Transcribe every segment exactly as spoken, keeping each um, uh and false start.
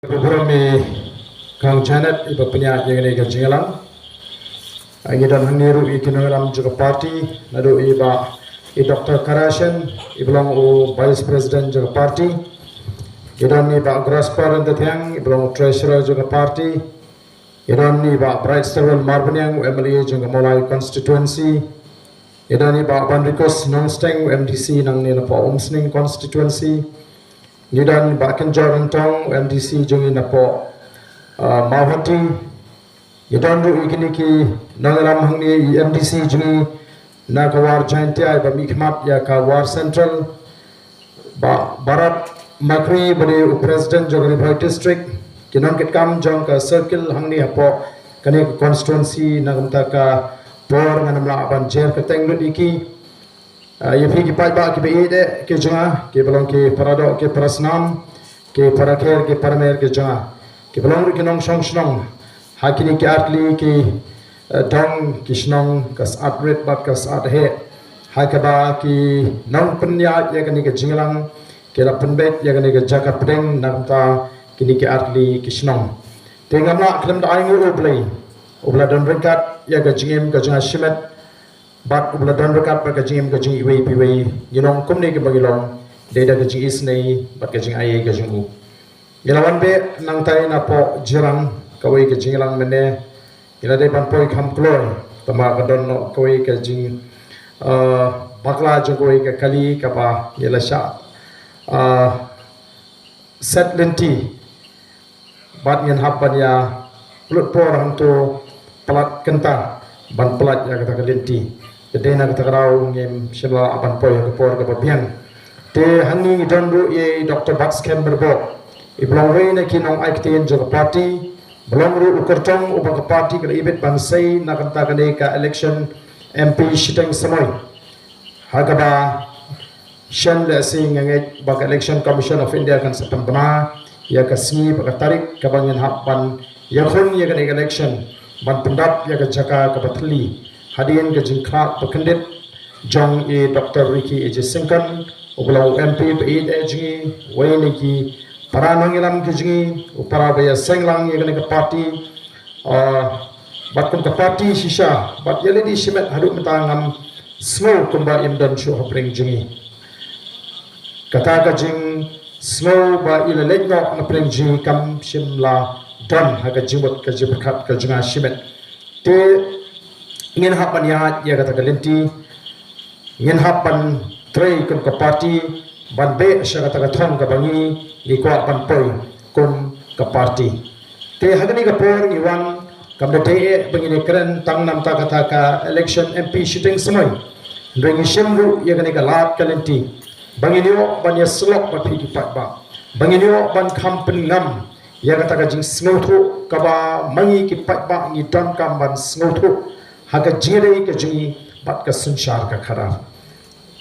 Burom i Kong Janet iba pynïaid ïa kane ka jingïalang. Ngi don hangne ruh ïa ki nongïalam jong ka party, naduh i Bah i Doctor Karashen iba long u Vice President jong ka party. Ngi don i Bah Grasper Ryntathiang iba long u Treasurer jong ka party. Ngi don i Bah Bright Stilwell Marbaniang, u M L A jong ka Mawlai constituency. Ngi don i Bah Banrikus Nongsteng, u M D C nangne napoh Umsning constituency. Ngi don i Bah Kynjor Ryntong, u M D C jong ngi napoh, uh, Mawhati. Ngi don ruh ïa kine ki nongïalam hangne, i M D C jong ngi na ka War Jaintia iba mihkhmat ïa ka War Central. Bah Bharat Makri ba dei u President jong ka Ri Bhoi District, ki nongkitkam jong ka circle hangne hapoh kane ka constituency na ka bynta ka por, ngan ym lah ban jer kyrteng lut ïa ki. Ah, ïa phi ki paidbah kiba ïeit ki jong nga, kiba long ki para doh ki para snam, ki para kher ki para mer ki jong nga, kiba long ruh ki nongshong shnong ha kine ki artylli ki, eh, dong ki shnong ka Syiemlieh bad ka Syiemlieh, ha kaba ki nongpynïaid ïa kane ka jingïalang ki la pynbeit ïa kane ka jaka pdeng na ka bynta kine ki artylli ki shnong. Te ngam lah khlem da ai nguh ïa U Blei uba la don ryngkat ïa ka jingim ka jong nga shimet, bad uba la don ryngkat bad ka jingim ka jong iwei pa iwei. Ngi long kumne kiba ngi long dei da ka jingisynei bad ka jingaiei ka jong u. Ngi la wan beh nangtai napoh Jirang, kawei ka jingïalang mynne. Ngi la dei ban poi kham kloi, tangba ka don noh kawei ka jing, eh, bakla jong kawei ka kali kaba ngi la shah, eh, set lynti. Bad ngin hap ban ïa pynlut por hangto palat kynta ban palat ïa kata ka lynti. Te dei na kata ka daw ngim shym lah ban poi ha ka por kaba biang. Te hangne ngi don ruh ïa i Doctor Batskhem Myrboh, iba long uwei na ki nongai ktien jong ka party, ba long ruh u kyrtong uba ka party ka la ibit ban sei na ka bynta kane ka election M P shiteng samoi. Ha kaba shen lehse nga ngeit ba ka Election Commission of India kan sa pynbna ïa ka sngi bad ka tarik kaba ngin hap ban ïakhun ïa kane ka election, ban pyndap ïa ka jaka kaba thylli hadien ka jingkhlad bakyndit jong i Doctor Ricky A J Syngkon, uba long u M P ba ïeit jong ngi, uwei na ki para nongïalam ki jong ngi, u para ba ïaseng lang ïa kane ka party, ah, bad kum ka party shisha, bad ïa lade shimet haduh mynta ngam sngew kumba im don shuh hapdeng jong ngi. Kata ka jingsngew ba i la leit noh napdeng jong ngi kam shym la don ha ka jingmut ka jingpyrkhat ka jong nga shimet. Te ngin hap ban ïaid ïa kata ka lynti, ngin hap ban trei kum ka party, ban beh sha kata ka thong kaba ngi, ngi kwah ban poi kum ka party. Te ha kane ka por ngi wan kam da dei eh ba ngin ïakren tang namar kata ka election M P shiteng samoi. Hynrei ngi shim ruh ïa kane ka lad ka lynti ba ngin ïoh ban ïasyllok bad phi ki paidbah, ba ngin ïoh ban kham pynngam ïa kata ka jingsngewthuh kaba ma ngi ki paidbah ngi donkam ban sngewthuh ha ka jingïadei ka jong ngi bad ka synshar ka khadar.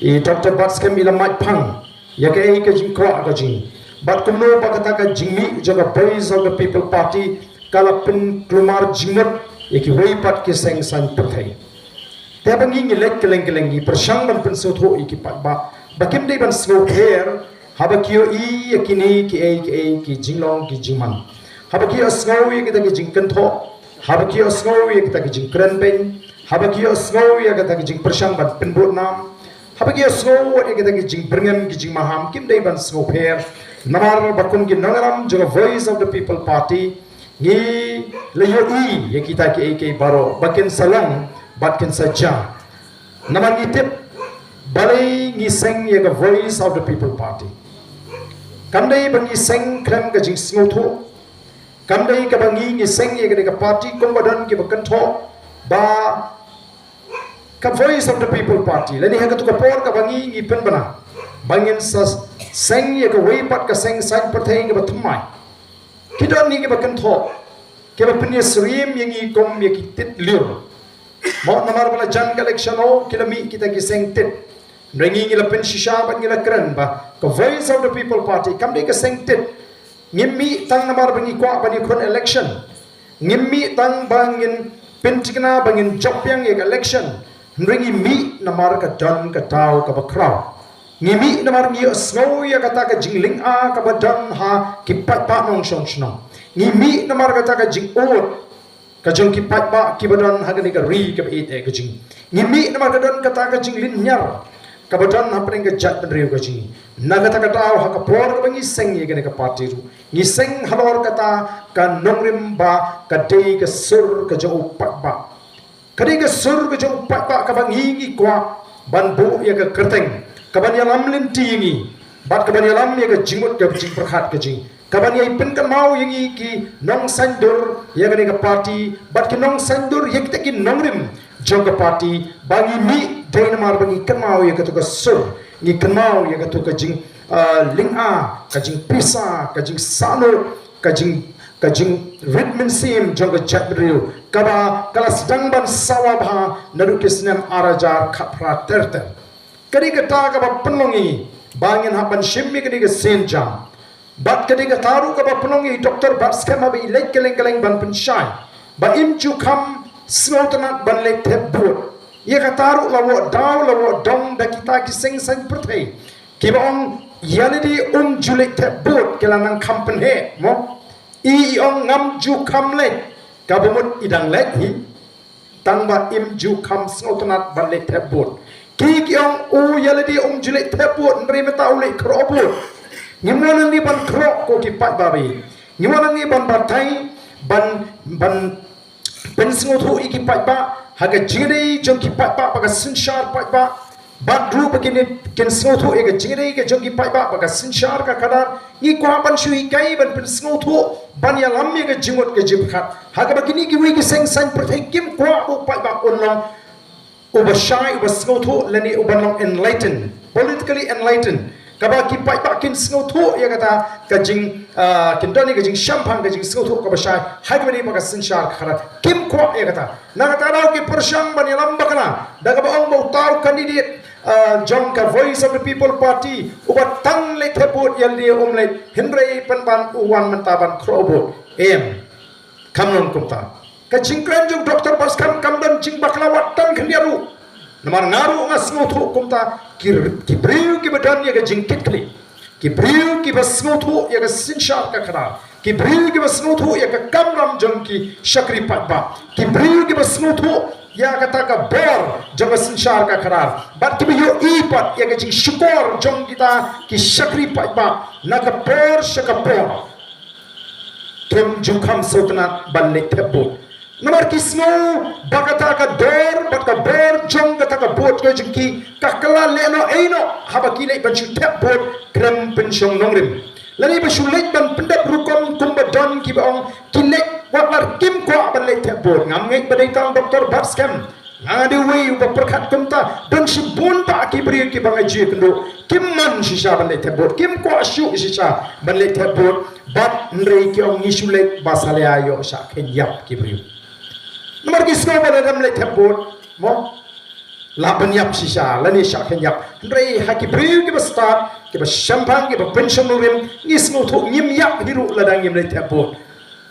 I Doctor Batskhem i la mait phang ïa kaei ka jingkwah ka jong ngi, bad kumno ba kata ka jingmih jong ka Voice of the People Party ka la pynkulmar jingmut ïa kiwei pat ki seng saiñ pyrthei. Te ba ngi ngi leit kylleng kylleng ngi pyrshang ban pynsngewthuh ïa ki paidbah ba kim dei ban sngewpher haba ki ïohi ïa kine kiei kiei ki jinglong ki jingman, haba ki ïohsngew ïa kita ki jingkynthoh, haba ki ïohsngew ïa kita ki jingkren beiñ, haba ki ïohsngew ïa kita ki jingpyrshang ban pynbud nam, haba ki ïohsngew ïa kita ki jingbyrngem ki jingmaham, kim dei ban sngewpher. Namar ba kum ki nongïalam jong ka Voice of the People Party, ngi la ïohi ïa kita kiei kiei baroh ba kin sa long bad kin sa jia. Namar ngi tip balei ngi seng ïa ka Voice of the People Party. Kam dei ba ngi seng khlem ka jingsngewthuh. Kam dei kaba ngi ngi seng ïa kane ka party kumba don kiba kynthoh ba ka Voice of the People Party, lane ha katu ka por kaba ngi ngi pynbna ba ngin sa seng ïa kawei pat ka seng saiñ pyrthei kaba thymmai. Ki don hi kiba kynthoh, kiba pynïasyriem ïa ngi kum ïa ki tit lyiur. Mo namar ba la jan ka election, o ki la mih kita ki seng tit. Hynrei ngi ngi la pynshisha bad ngi la kren ba ka Voice of the People Party kam dei ka seng tit. Ngim mih tang namar ba ngi kwah ban ïakhun election. Ngim mih tang ba ngin pynthikna ba ngin jop biang ïa ka election. Hynrei ngi mih namar ka don ka daw kaba khraw. Ngi mih namar ngi ïohsngew ïa kata ka jinglynga kaba don ha ki paidbah nongshong shnong. Ngi mih namar kata ka jingud ka jong ki paidbah kiba don ha kane ka ri kaba ïeit ka jong ngi. Ngi mih namar ka don kata ka jinglynñiar kaba don hapdeng ka jaitbynriew ka jong ngi. Na kata ka daw ha ka por kaba ngi seng ïa kane ka party ruh, ngi seng halor kata ka nongrim ba ka dei ka sur ka jong u paidbah. Ka dei ka sur ka jong u paidbah kaba ngi ngi kwah ban buh ïa ka kyrteng kaban ïalam lynti ïa ngi bad kaban ïalam ïa ka jingmut ka jingpyrkhat ka jong ngi, kaban ïai pynkynmaw ïa ngi ki nongsaiñdur ïa kane ka party bad ki nongsaiñdur ïa kita ki nongrim jong ka party. Ba ngi mih dei namar ba ngi kynmaw ïa katu ka sur, ngi kynmaw ïa katu ka jing, ah, lynga, ka jingpisa, ka jingsahnud, ka jing, ka jingrit mynsiem jong ka jaitbynriew kaba ka la sdang ban sawa bha naduh ki snem ar hajar khatphra ter ter. Ka dei kata kaba pynlong ïa ngi ba ngin hap ban shim ïa ka dei ka sienjam. Bad ka dei kata ruh kaba pynlong ïa i Doktor Batskhem haba i leit kylleng kylleng ban pynshai ba im ju kham sngewtynnat ban leit thep vote. Ïa kata ruh la wad daw la wad dong da kita ki seng saiñ pyrthei kiba ong ïa lade um ju leit thep vote ki la nang kham pynheh mo. I i ong ngam ju kham leit, kaba mut i dang leit hi. Tang ba im ju kham sngewtynnat ban leit thep vote. Ki ki ong u ïa lade um ju leit thep vote, hynrei mynta u leit khroh vote. Ngi mon ngi ban khroh ko ki paidbah ba ïeit. Ngi mon ngi ban batai ban ban pynsngewthuh ïa ki paidbah ha ka jingdei jong ki paidbah ba ka synshar paidbah. Bad ruh ba kin kin sngewthuh ïa ka jingdei ka jong ki paidbah ba ka synshar ka khadar. Ngi kwah ban shu hikai ban pynsngewthuh ban ïalam ïa ka jingmut ka jingpyrkhat. Ha kaba kine kiwei ki seng saiñ pyrthei kim kwah u paidbah un long uba shai, uba sngewthuh lane uba long enlightened, politically enlightened. Kaba ki paidbah kin sngewthuh ïa kata ka jing, ah, kin don ïa ka jingshemphang ka jingsngewthuh kaba shai ha kaba dei ba ka synshar ka khadar. Kim kwah ïa kata. Na kata daw ki pyrshang ban ïalam bakla da kaba ong ba uta u candidate, ah, jong ka Voice of the People Party uba tang leit thep vote ïa lade um leit, hynrei pynban u wan mynta ban khroh vote. Em. Kam long kumta. Ka jingkren jong Doktor Batskhem kam don jingbakla wat tang khyndiat ruh. Namar nga ruh nga sngewthuh kumta ki, ki briew kiba don ïa ka jingkitkhlieh. Ki briew kiba sngewthuh ïa ka synshar ka khadar. Ki briew kiba sngewthuh ïa ka kamram jong ki shakri paidbah. Ki briew kiba sngewthuh ïa kata ka bor jong ka synshar ka khadar. Bad kiba ïohi pat ïa ka jingshukor jong kita ki shakri paidbah na ka por sha ka por. Kim ju kham sngewtynnat ban leit thep vote. Namar ki sngew ba kata ka dor bad ka bor jong kata ka vote ka jong ki ka kylla lehnoh einoh haba ki leit ban shu thep vote khlem pynshong nongrim. Lane ba shu leit ban pyndep rukom kumba don kiba ong ki leit wat la kim kwah ban leit thep vote. Ngam ngeit ba dei tang Doktor Batskhem. Nga dei uwei uba pyrkhat kumta, don shibun bah ki briew kiba nga ju ïakynduh. Kim mon shisha ban leit thep vote, kim kwah shuh shisha ban leit thep vote. Bad hynrei ki ong ngi shu leit ba sa leit ïoh shah kheiñ ïap ki briew. Namar ki sngew ba lada ym leit thep vote mo, lah ban ïap shisha lane shah kheiñ ïap. Hynrei ha ki briew kiba stad, kiba shemphang, kiba pynshong nongrim, ngi sngewthuh ngim ïap hi ruh lada ngim leit thep vote.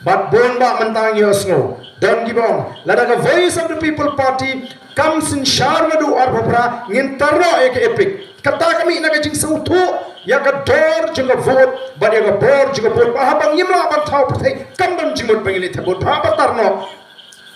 Bad bun bah mynta ngi ïohsngew don kiba ong lada ka Voice of the People Party kam synshar naduh arphew phra ngin tarnoh ïa ka EPIC. Kata ka mih na ka jingsngewthuh ïa ka dor jong ka vote bad ïa ka bor jong ka vote, ba haba ngim lah ban thaw pyrthei kam don jingmut ba ngin leit thep vote, ba haba tarnoh.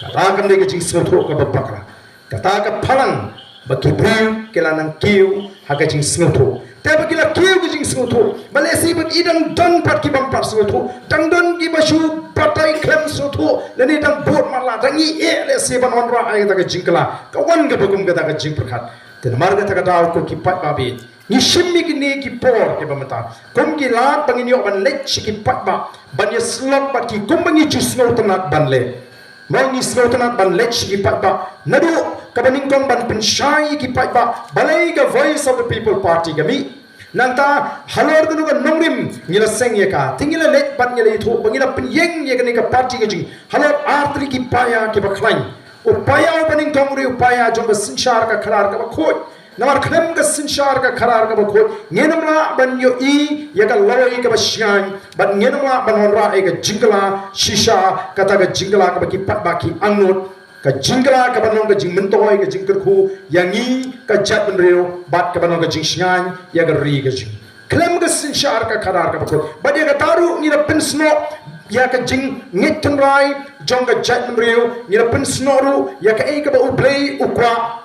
Kata kam dei ka jingsngewthuh kaba bakla. Kata ka phalang ba ki briew ki la nang kiew ha ka jingsngewthuh. Te ba ki la kiew ka jingsngewthuh, ba lehse ba ki dang don pat ki bym pat sngewthuh, dang don kiba shu batai khlem sngewthuh lane dang bud matlah, dang ïeh lehse ban wanrah ïa kata ka jingkylla. Ka wan kaba kum kata ka jingpyrkhat. Te namar kata ka daw ko ki paidbah ba ïeit, ngi shim ïa kine ki por kiba mynta kum ki lad ba ngin ïoh ban leit sha ki paidbah ban ïasyllok bad ki kumba ngi ju sngewtynnat ban leh. Mo, ngi sngewtynnat ban leit sha ki paidbah naduh kaba nyngkong ban pynshai ïa ki paidbah balei ka Voice of the People Party ka mih. Nangta halor kano ka nongrim ngi la seng ïa ka, te ngi la leit bad ngi la ïathuh ba ngi la pynïeng ïa kane ka party ka jong ngi halor artylli ki paia kiba khlaiñ. U paia uba nyngkong u dei u paia jong ka synshar ka khadar kaba khuid. Namar khlem ka synshar ka khadar kaba khuid ngin ym lah ban ïohi ïa ka lawei kaba shngaiñ bad ngin ym lah ban wanrah ïa ka jingkylla shisha, kata ka jingkylla kaba ki paidbah ki angnud. ka jingkylla kaba long ka jingmyntoi, ka jingkyrkhu ïa ngi ka jaitbynriew, bad kaba long ka jingshngaiñ ïa ka ri ka jong ngi. Khlem ka synshar ka khadar kaba khuid. Bad ïa kata ruh ngi la pynsnoh ïa ka jingngeit tynrai jong ka jaitbynriew, ngi la pynsnoh ruh ïa kaei kaba U Blei u kwah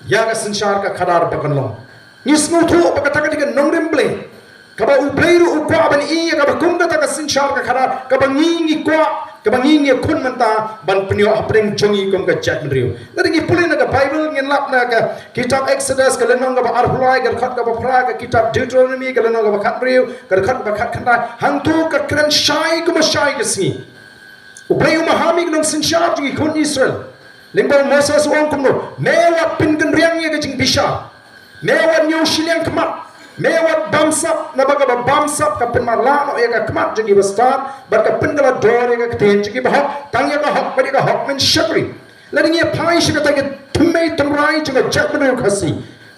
ïa ka synshar ka khadar ba kan long. Ngi sngewthuh ba kata ka dei ka nongrim Blei, kaba U Blei ruh u kwah ban ïoh ïa kaba kum kata ka synshar ka khadar kaba ngi ngi kwah, kaba ngi ngi khun mynta ban pynïoh hapdeng jong ngi kum ka jaitbynriew. Lada ngi pule na ka Baibl, ngin lap na ka kitab Exodus ka lynnong kaba arphew lai, ka dkhot kaba phra, ka kitab Deuteronomi ka lynnong kaba khathynriew, ka dkhot kaba khatkhyndai. Hangto ka kren shai kumba shai ka sngi. U Blei u maham ïa ki nongsynshar jong ki khun Israel. Lyngba u Moses u ong kumno: Me wat pynkynriang ïa ka jingbishar. Me wat ñiew shiliang khmat. Me wat bamsap, naba kaba bamsap ka pynmarla noh ïa ka khmat jong ki bastad, bad ka pynkylla dor ïa ka ktien jong ki bahok. Tang ïa ka hok bad ïa ka hok men shakri. Lada ngi ïa phai sha kata ka thymmei thymmai jong ka jaitbynriew Khasi,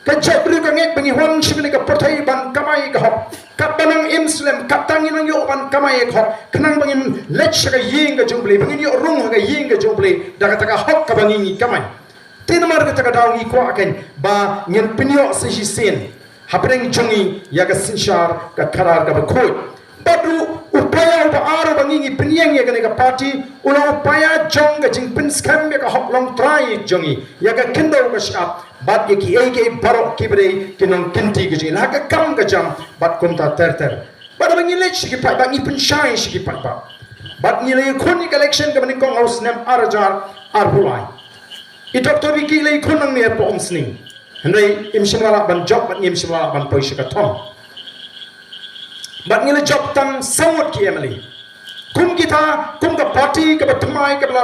ka jaitbynriew ka ngeit ba ngi wan sha kane ka pyrthei ban kamai ka hok. Katba nang im slem, kata ngi nang ïoh ban kamai ka hok, khnang ba ngin leit sha ka ïing ka jong U Blei, ba ngin ïoh rung ha ka ïing ka jong U Blei da kata ka hok kaba ngi ngi kamai. Te namar kata ka daw ngi kwah kein ba ngin pynïoh sa shisien hapdeng jong ngi ïa ka synshar ka khadar kaba khuid. Bad ruh u paia uba ar uba ngi ngi pynïeng ïa kane ka party u long u paia jong ka jingpynskhem ïa ka hok longtrai jong ngi, ïa ka khyndew ka shyiap, bad ïa kiei kiei baroh kiba dei ki nongkynti ka jong ngi, la ka kam ka jam bad kumta ter ter. Bad haba ngi leit sha ki paidbah, ngi pynshai sha ki paidbah. Bad ngi la ïakhun ïa ka election kaba nyngkong ha u snem ar hajar arphew lai. I Doctor Ricky i la ïakhun nangne hapoh Umsning. Hynrei im shym la lah ban jop bad ngim shym la lah ban poi sha ka thong. Bad ngi la jop tang saw ngut ki M L A. Kum kita, kum ka party kaba thymmai kaba la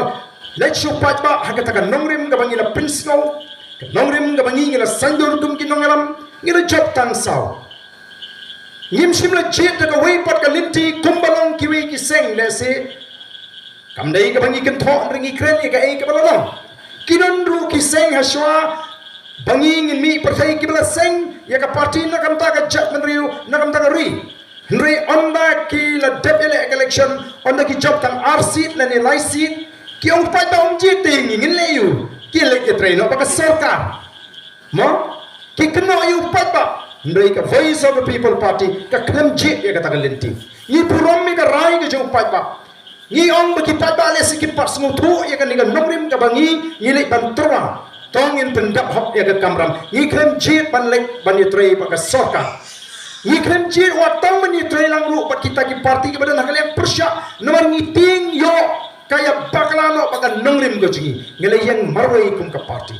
leit sha u paidbah ha kata ka nongrim kaba ngi la pynsngew, ka nongrim kaba ngi ngi la saiñdur kum ki nongïalam, ngi la jop tang saw. Ngim shym la jied da kawei pat ka lynti kumba long kiwei ki seng lehse. Kam dei kaba ngi kynthoh, hynrei ngi kren ïa kaei kaba la long. Ki don ruh ki seng hashwa ba ngi ngin mih pyrthei kiba la seng ïa ka party na ka bynta ka jaitbynriew, na ka bynta ka ri. Hynrei ynda ki la dep ïaleh ka election, ynda ki jop tang ar seat lane lai seat, ki ong paidbah ym jied te ngi, ngin leh aïu? Ki leit ïatrei noh bad ka sorkar. Mo? Ki kynnoh ïa u paidbah. Hynrei ka Voice of the People Party ka khlem jied ïa kata ka lynti. Ngi burom ïa ka rai ka jong u paidbah. Ngi ong ba ki paidbah lehse kim pat sngewthuh ïa kane ka nongrim kaba ngi ngi leit ban tyrwa. To ngin pyndap hok ïa ka kamram. Ngi khlem jied ban leit ban ïatrei bad ka sorkar. Ngi khlem jied wat tang ban ïatrei lang ruh bad kita ki party kiba don ha ka liang pyrshah. Namar ngi tieng ïoh ka ïa bakla noh bad ka nongrim ka jong ngi. Ngi la ïeng marwei kum ka party.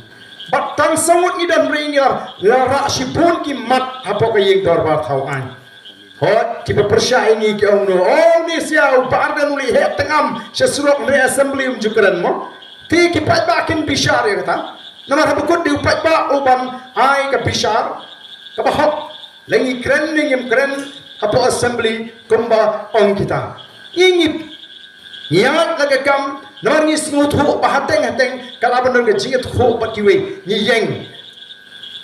Bad tang saw ngut ngi don, hynrei ngi la rah shibun ki mat hapoh ka ïing dorbar thaw aiñ. Hooid, kiba pyrshah ïa ngi ki ong, no, oh, une sia u Bah Ardent u leit heh tngam sha surok, hynrei Assembly um ju kren mo. Te ki paidbah kin bishar ïa kata. Namar haba kut dei u paidbah uban ai ka bishar kaba hok. Lada ngi kren ne ngim kren hapoh Assembly kumba ong kita, ngi ngi ïaid la ka kam, namar ngi sngewthuh ba hateng hateng ka lah ban don ka jingïathuh bad kiwei, ngi ïeng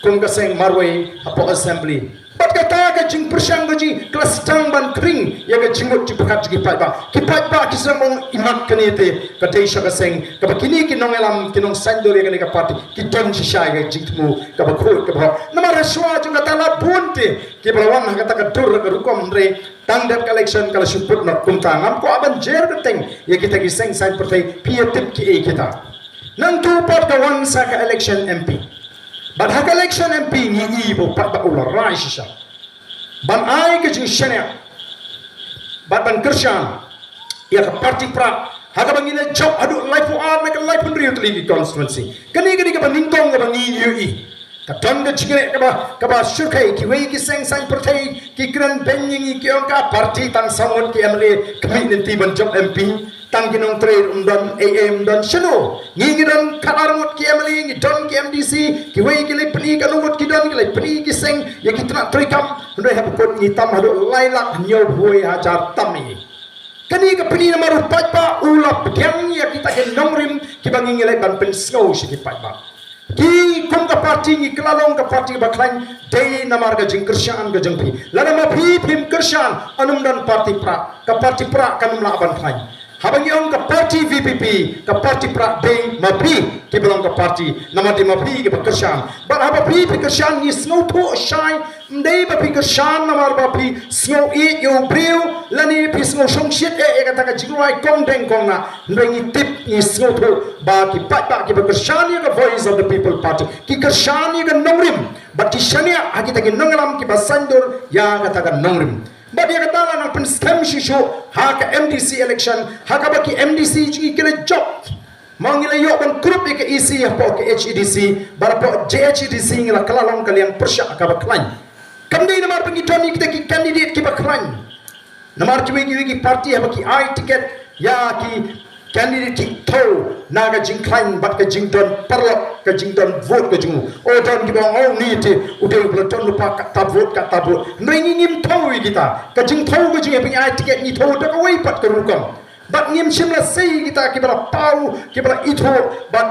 kum ka seng marwei hapoh Assembly. Bad kata ka jingpyrshang ka jong ngi ka la sdang ban khring ïa ka jingmut jingpyrkhat jong ki paidbah. Ki paidbah ki sdang ban ong, i mat kane te ka dei sha ka seng kaba kine ki nongïalam, ki nongsaiñdur ïa kane ka party ki don shisha ïa ka jingthmu kaba khuid kaba hok. Namar hashwa jong kata la bun te kiba la wan ha kata ka dur ka rukom, hynrei tang dep ka election ka la shu put noh. Kumta ngam kwah ban jer kyrteng ïa kita ki seng saiñ pyrthei, phi ïatip kiei kita. Nangtu pat ka wan sa ka election M P. Bad ha ka election M P ngi i ba u paidbah u la rai shisha ban ai ka jingshaniah bad ban kyrshan ïa ka party Prah, ha kaba ngi la jop haduh laiphew ar na ka laiphew hynriew tylli ki constituency. Kane ka dei kaba nyngkong kaba ngi ïohi. Ka don ka jingeh kaba, kaba shyrkhei, kiwei ki seng saiñ pyrthei ki kren beiñ ïa ngi, ki ong ka party tang saw ngut ki M L A, ka mih lynti ban jop M P, tang ki nongtrei ruh ym don, ei ei ym don. Shano? Ngi ngi don khatar ngut ki M L A, ngi don ki M D C, kiwei ki la pyni, katno ngut ki don, ki la pyni ki seng ïa ki tnat treikam, hynrei haba kut ngi tam haduh lai lak hynñiewphew hajar tam ïa ngi. Kane ka pyni namar u paidbah u la pdiang ïa kita ki nongrim kiba ngi ngi leit ban pynsngew sha ki paidbah. Ki kum ka party ngi kylla long ka party ba khlaiñ dei namar ka jingkyrshan ka jong phi. Lada ma phi phim kyrshan, yn ym don party Prah, ka party Prah kan ym lah ban khlaiñ. Haba ngi ong ka party V P P, ka party pra dei ma phi kiba long ka party, namar dei ma phi kiba kyrshan. Bad haba phi phi kyrshan ngi sngewthuh shai, ym dei ba phi kyrshan namar ba phi sngew ïeit ïa u briew, lane phi sngew shongshit eh ïa kata ka jingrwai kong deng kong nah. Hynrei ngi tip ngi sngewthuh ba ki paidbah kiba kyrshan ïa ka Voice of the People Party, ki kyrshan ïa ka nongrim, bad ki shaniah ha kita ki nongïalam kiba saiñdur ïa kata ka nongrim. Bad ïa kata la nang pynskhem shuh shuh ha ka M D C election, ha kaba ki M D C jong ngi ki la jop. Ma ngi la ïoh ban krup ïa ka E C hapoh ka H A D C, bad hapoh J H A D C ngi la kylla long ka liang pyrshah kaba khlaiñ. Kam dei namar ba ngi don ïa kita ki candidate kiba khlaiñ. Namar kiwei kiwei ki party haba ki ai ticket ïa ki candidate ki thew na ka jingkhlaiñ bad ka jingdon paralok, ka jingdon vote ka jong u. O don kiba ong, oh, ni te u dei u ba la don lypa katta vote katta vote. Hynrei ngi ngim thew ïa kita. Ka jingthew ka jong ngi haba ngi ai ticket ngi thew da kawei pat ka rukom. Bad ngim shym la sei ïa kita kiba la paw, kiba la ithuh bad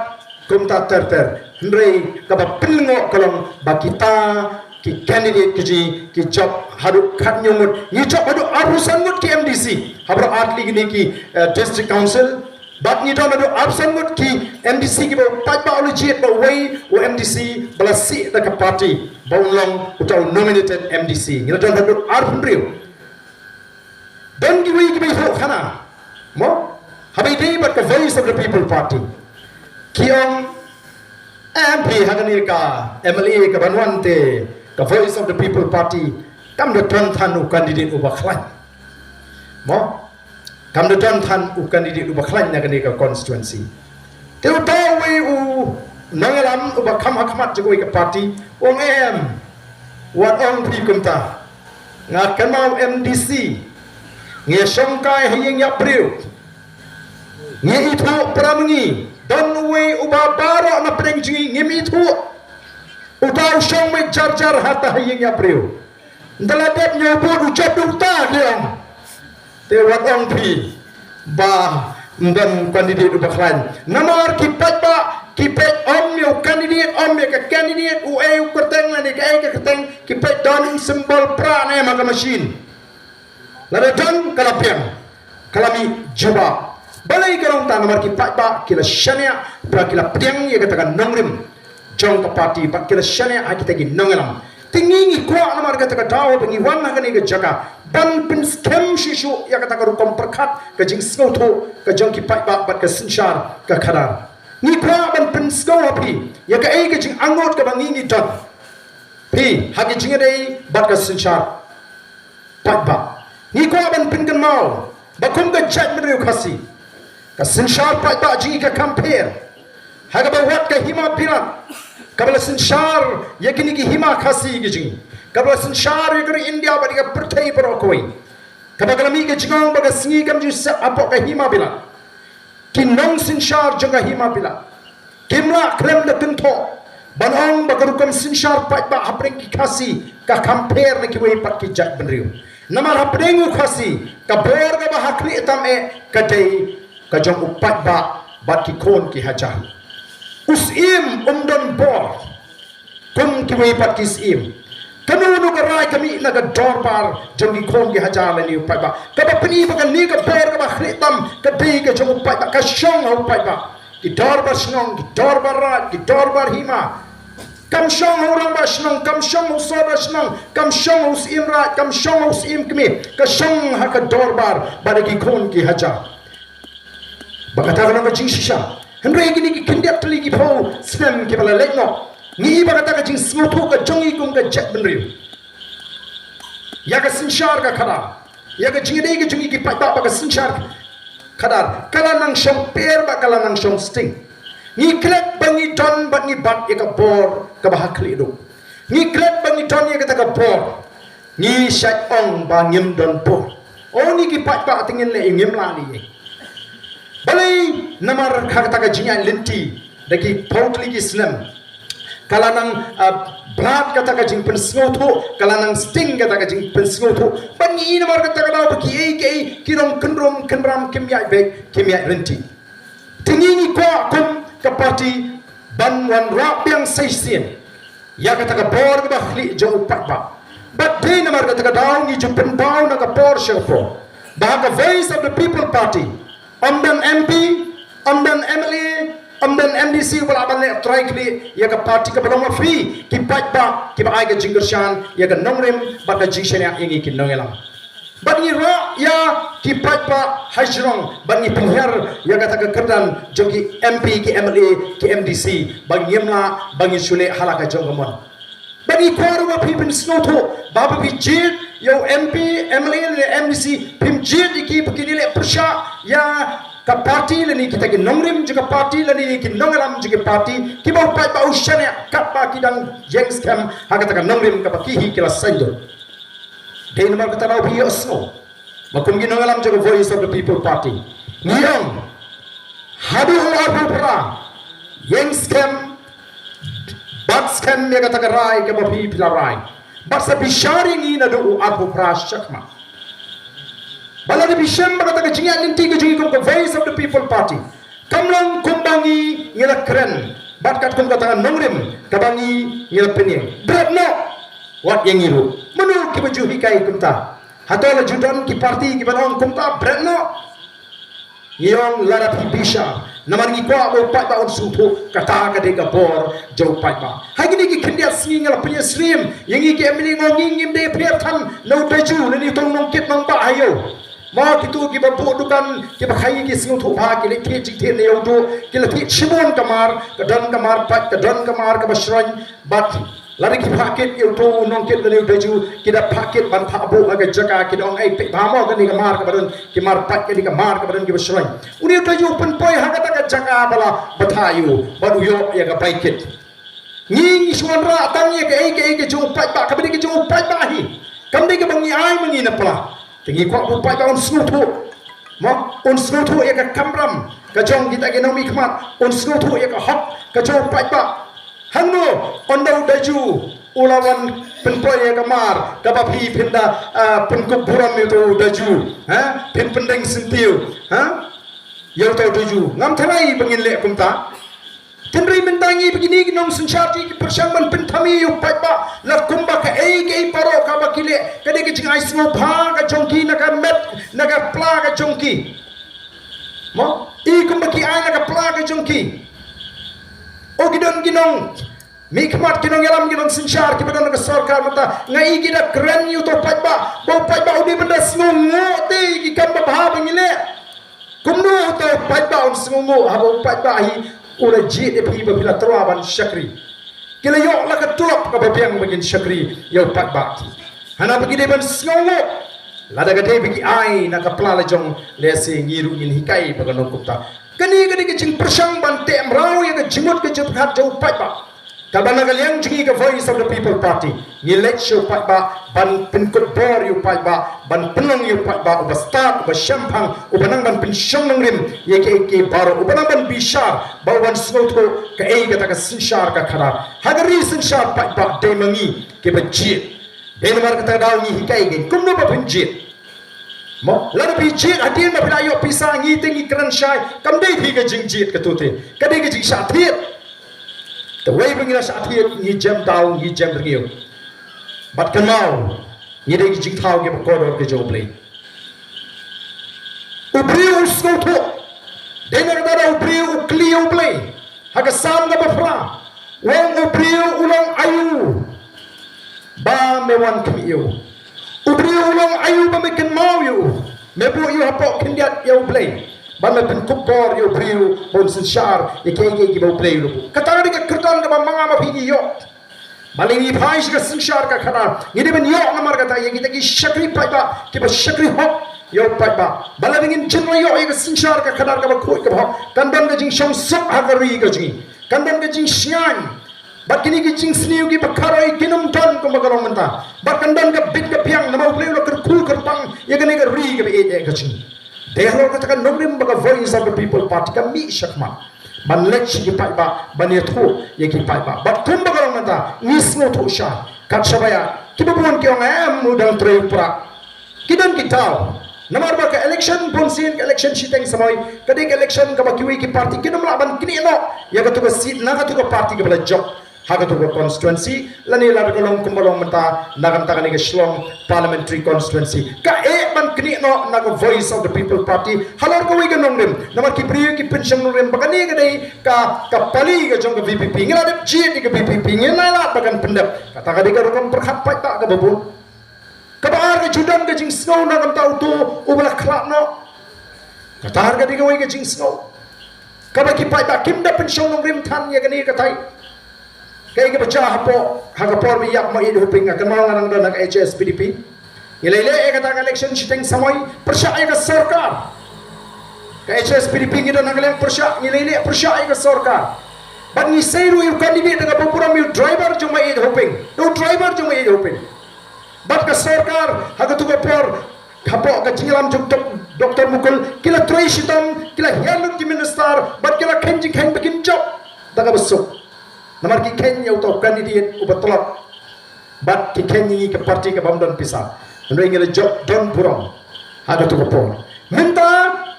kumta ter ter. Hynrei kaba pynlyngngoh ka long ba kita ki candidate ki jong ngi ki jop haduh khatñiew ngut, ngi jop haduh arphew san ngut ki M D C ha baroh artylli kine ki, eh, district council. Bad ngi don haduh arphew san ngut ki M D C kiba u paidbah u la jied bad uwei u M D C ba la sih da ka party ba un long uta u nominated M D C. Ngi la don haduh arphew hynriew. Don kiwei kiba ithuh khana, mo? Haba ïadei bad ka Voice of the People Party, ki ong, em, phi, ha kane ka M L A ka ban wan te, ka Voice of the People Party kam da don than u candidate uba khlaiñ, mo? Kam da don than u candidate uba khlaiñ na kane ka constituency. Te uta uwei u nongïalam uba kham ha khmat jong kawei ka party u ong, em, wat ong phi kumta. Nga kynmaw M D C, ngi shong kai ha ïing ïap briew, ngi ithuh para ma ngi. Don uwei uba baroh na pdeng jong ngi ngim ithuh. Uta u shong beit jar jar hata ha ïing ïap briew. Nda la dep ñiew vote u jop da uta, ki ong. Te wat ong phi ba ym don candidate uba khlaiñ. Namar ki paidbah ki peit ym ïa u candidate, ym ïa ka candidate, uei u kyrteng lane kaei ka kyrteng, ki peit don symbol pra ne em ha ka machine. Lada don ka la pdiang, ka la mih jubab. Balei ka long ta? Namar ki paidbah ki la shaniah, ba ki la pdiang ïa kata ka nongrim jong ka party, bad ki la shaniah ha kita ki nongïalam. Te ngi ngi kwah namar kata ka daw ba ngi wan ha kane ka jaka ban pynskhem shuh shuh ïa kata ka rukom pyrkhat, ka jingsngewthuh ka jong ki paidbah bad ka synshar ka khadar. Ngi kwah ban pynsngew ha phi ïa kaei ka jingangnud kaba ngi ngi don, phi, ha ka jingïadei bad ka synshar paidbah. Ngi kwah ban pynkynmaw ba kum ka jaitbynriew Khasi, ka synshar paidbah jong ngi ka kham pher. Ha kaba wat ka Hima Bilat, kaba la synshar ïa kine ki hima Khasi ki jong ngi, kaba la synshar ïa ka ri India bad ïa ka pyrthei baroh kawei, kaba ka la mih ka jingong ba ka sngi kam ju sep hapoh ka Hima Bilat. Ki nongsynshar jong ka Hima Bilat kim lah khlem da kynthoh ban ong ba ka rukom synshar paidbah hapdeng ki Khasi ka kham pher na kiwei pat ki jaitbynriew. Namar hapdeng u Khasi ka bor kaba ha khlieh tam eh ka dei ka jong u paidbah bad ki khun ki hajar. U syiem um don bor kum kiwei pat ki syiem. Kano kano ka rai ka mih na ka dorbar jong ki khun ki hajar lane u paidbah. Kaba pyni ba kane ka bor kaba khlieh tam ka dei ka jong u paidbah, ka shong ha u paidbah. Ki dorbar shnong, ki dorbar raid, ki dorbar hima. Kam shong ha u rangbah shnong, kam shong ha u sordar shnong, kam shong ha u syiem raid, kam shong ha u syiem kmie, ka shong ha ka dorbar bad ki khun ki hajar. Ba kata ka long ka jingshisha. Hynrei kine ki khyndiat tylli ki phew snem kiba la leit noh, ngi i ba kata ka jingsngewthuh ka jong ngi kum ka jaitbynriew ïa ka synshar ka khadar, ïa ka jingïadei ka jong ngi ki paidbah bad ka synshar khadar, ka la nang shong per bad ka la nang shong sting. Ngi klet ba ngi don bad ngi bat ïa ka bor kaba ha khlieh duh. Ngi klet ba ngi don ïa kata ka bor. Ngi shait ong ba ngim don bor. O ngi ki paidbah, te ngin leh ïa ngim lah leh ïa. Balei? Namar ha kata ka jingïaid lynti da ki phew tylli ki snem, ka la nang, ah, blat kata ka jingpynsngewthuh, ka la nang sting kata ka jingpynsngewthuh. Ban ngi i namar kata ka daw ba kiei kiei ki nongkynrum kynram kim ïaid beit, kim ïaid lynti. Te ngi ngi kwah kum ka party ban wanrah biang sa shisien ïa kata ka bor kaba khlieh jong u paidbah. Bad dei namar kata ka daw ngi ju pynpaw na ka por sha ka por ba ha ka Voice of the People Party Ym don M P, ym don M L A, ym don M D C ba lah ban leh trai khlieh ïa ka party kaba long ma phi ki paidbah kiba ai ka jingkyrshan ïa ka nongrim bad ka jingshaniah ïa ngi ki nongïalam. Bad ngi rah ïa ki paidbah hajrong bad ngi pynhiar ïa kata ka kyrdan jong ki M P, ki M L A, ki M D C ba ngim lah ba ngi shu leh ha la ka jong ka mon. Bad ngi kwah ruh ba phi pynsngewthuh ba haba phi jied ïa u M P, M L A ne M D C, phim jied ïa ki ba kin leh pyrshah ïa ka party lane kita ki nongrim jong ka party lane ki nongïalam jong ka party kiba u paidbah u shaniah katba ki dang ïeng skhem ha kata ka nongrim kaba ki hi ki la saiñdur. Dei namar kata daw phi ïohsngew ba kum ki nongïalam jong ka Voice of the People Party ngi ong, haduh u arphew phra, ïeng skhem bad skhem ïa kata ka rai kaba phi phi la rai. Bad sa bishar ïa ngi naduh u arphew phra shakhmat. Ba lada phi shem ba kata ka jingïaid lynti ka jong ngi kum ka Voice of the People Party kam long kumba ngi ngi la kren bad katkum kata ka nongrim kaba ngi ngi la pynïeng. Bret noh wat ïa ngi ruh. Mano kiba ju hikai kumta? Hato la ju don ki party kiba ong kumta? Bret noh. Ngi ong lada phi bishar, namar ngi kwah ba u paidbah un sngewthuh, kata ka dei ka bor jong u paidbah. Ha kine ki khyndiat sngi nga la pynïasyriem ïa ngi ki M L A, nga ong ngi ngim dei pher than na u Daju lane uto u nongkit nongbah ha ïew. Ma kito kiba buh dukan, kiba khaïi ki sngewthuh bha, ki leit thied jingthied na ïew duh, ki la thied shibun ka mar, ka don ka mar pait, ka don ka mar kaba shroiñ, bad lada ki phah kit ïa uto u nongkit lane u Daju, ki da phah kit ban phah buh ha ka jaka, ki da ong ei peit bha mo kane ka mar kaba don ki mar pait, kane ka mar kaba don kiba shroiñ. Une u Daju u pynpoi ha kata ka jaka ba la bthah ïa u bad u ïoh ïa ka bai kit. Ngi ngi shu wanrah tang ïa kaei kaei ka jong u paidbah, kaba dei ka jong u paidbah hi. Kam dei kaba ngi ai ma ngi na pla. Te ngi kwah ba u paidbah un sngewthuh. Mo, un sngewthuh ïa ka kamram ka jong kita ki nongmihkhmat, un sngewthuh ïa ka hok ka jong u paidbah. Hangno ynda u Daju u la wan pynpoi ïa ka mar kaba phi phin da, ah, pynkup burom ïa uto u Daju, ha? Phin pyndeng syntiew, ha? Ïa uto u Daju. Ngam tharai ba ngin leh kumta. Hynrei mynta ngi ba kine ki nongsynshar ki pyrshang ban pynthame ïa u paidbah la kumba kaei kaei baroh kaba ki leh ka dei ka jingai sngewbha ka jong ki na ka met na ka pla ka jong ki. Mo, i kumba ki ai na ka pla ka jong ki. O ki don ki nongmihkhmat, ki nongïalam, ki nongsynshar kiba don na ka sorkar mynta, nga i ki da kren ïa uto u paidbah ba u paidbah u dei ban da sngewnguh te ïa ki kam babha ba ngi leh. Kumno uto u paidbah un sngewnguh haba u paidbah hi u la jied ïa phi ba phi la tyrwa ban shakri? Ki la ïoh la ka tulop kaba biang ba kin shakri ïa u paidbah. Hana ba ki dei ban sngewnguh lada ka dei ba ki ai na ka pla la jong, lehse ngi ruh ngin hikai ba kan long kumta. Kane ka dei ka jingpyrshang ban teh mraw ïa ka jingmut ka jingpyrkhat jong u paidbah. Katba na ka liang jong ngi ka Voice of the People Party ngi leit sha u paidbah ban pynkup bor ïa u paidbah, ban pynlong ïa u paidbah uba stad, uba shemphang, uba nang ban pynshong nongrim ïa kiei kiei baroh, uba nang ban bishar, ba u ban sngewthuh kaei kata ka synshar ka khadar. Ha ka ri synshar paidbah dei ma ngi kiba jied. Dei namar kata ka daw ngi hikai kein kumno ba phin jied. Mo, lada phi jied hadien ba phi la ïoh pisa, ngi te ngi kren shai, kam dei phi ka jingjied kato te. Ka dei ka jingshah thied. Te wei ba ngi la shah thied ngi jem daw, ngi jem rngiew. Bad kynmaw ngi dei ki jingthaw kiba kordor ki jong U Blei. U briew u sngewthuh. Dei na kata da u briew u kylli ïa U Blei ha ka Salm kaba phra. U ong, u briew u long aïu ba me wan khmih ïa u? U briew u long aïu ba me kynmaw ïa u? Me buh ïa u hapoh khyndiat ïa U Blei bad me pynkup bor ïa u briew ba un synshar ïa kiei kiei kiba U Blei u la buh. Kata ka dei ka kyrdan kaba ma nga ma phi ngi ïoh. Balei ngi phai sha ka synshar ka khadar? Ngi dei ban ïoh namar kata ïa kita ki shakri paidbah kiba shakri hok ïa u paidbah. Balei ngin jin ïoh ïa ka synshar ka khadar kaba khuid kaba hok? Kan don ka jingshongsuk ha ka ri ka jong ngi. Kan don ka jingshngaiñ. Bad kine ki jingsniew kiba kharoi kin ym don kumba ka long mynta. Bad kan don ka bit ka biang namar U Blei u la kyrkhu kyrpang ïa kane ka ri kaba ïeit ka jong ngi. Te halor kata ka nongrim ba ka Voice of the People Party ka mih shakhmat ban leit sha ki paidbah ban ïathuh ïa ki paidbah. Bad kumba ka long mynta ngi sngewthuh shai. Kat shaba ïa kiba bun ki ong em u dang trei u prah. Ki don ki daw. Namar ba ka election bun sien, ka election shiteng samoi, ka dei ka election kaba kiwei ki party kin ym lah ban knieh noh ïa katu ka seat na katu ka party kaba la jop. ha katu ka constituency, lane lada ka long kumba long mynta na ka bynta kane ka Shillong Parliamentary Constituency. Ka eh ban knieh noh na ka Voice of the People Party halor kawei ka nongrim. Namar ki briew ki pynshong nongrim ba kane ka dei ka, ka pali ka jong ka VPP. Ngi la dep jied ïa ka VPP, ngi la lad ba kan pyndep. Kata ka dei ka rukom pyrkhat paidbah kaba bun. Kaba ar, ka ju don ka jingsngew na ka bynta uto uba la khlad noh. Kata ka dei kawei ka jingsngew. Kaba ki paidbah kim da pynshong nongrim than ïa kane katai. Kaei kaba jia hapoh, ha ka por ba ïap Maieit Hoping, nga kynmaw nga nang don ha ka HSPDP. Ngi la ïaleh ïa kata ka election shiteng samoi, pyrshah ïa ka sorkar. Ka HSPDP ngi don ha ka liang pyrshah, ngi la ïaleh pyrshah ïa ka sorkar. Bad ngi sei ruh ïa u candidate da kaba burom, ïa u driver jong Maieit Hoping. Da u driver jong Maieit Hoping. Bad ka sorkar ha katu ka por, hapoh ka jingïalam jong Dok-, Doktor Mukul, ki la trei shitom, ki la hiar lut ki minister, bad ki la kheiñ jingkheiñ ba kin jop da kaba suk. Namar ki kheiñ ïa uta u candidate uba tlot. Bad ki kheiñ ïa ngi ka party kabym don pisa. Hynrei ngi la jop don burom ha katu ka por. Mynta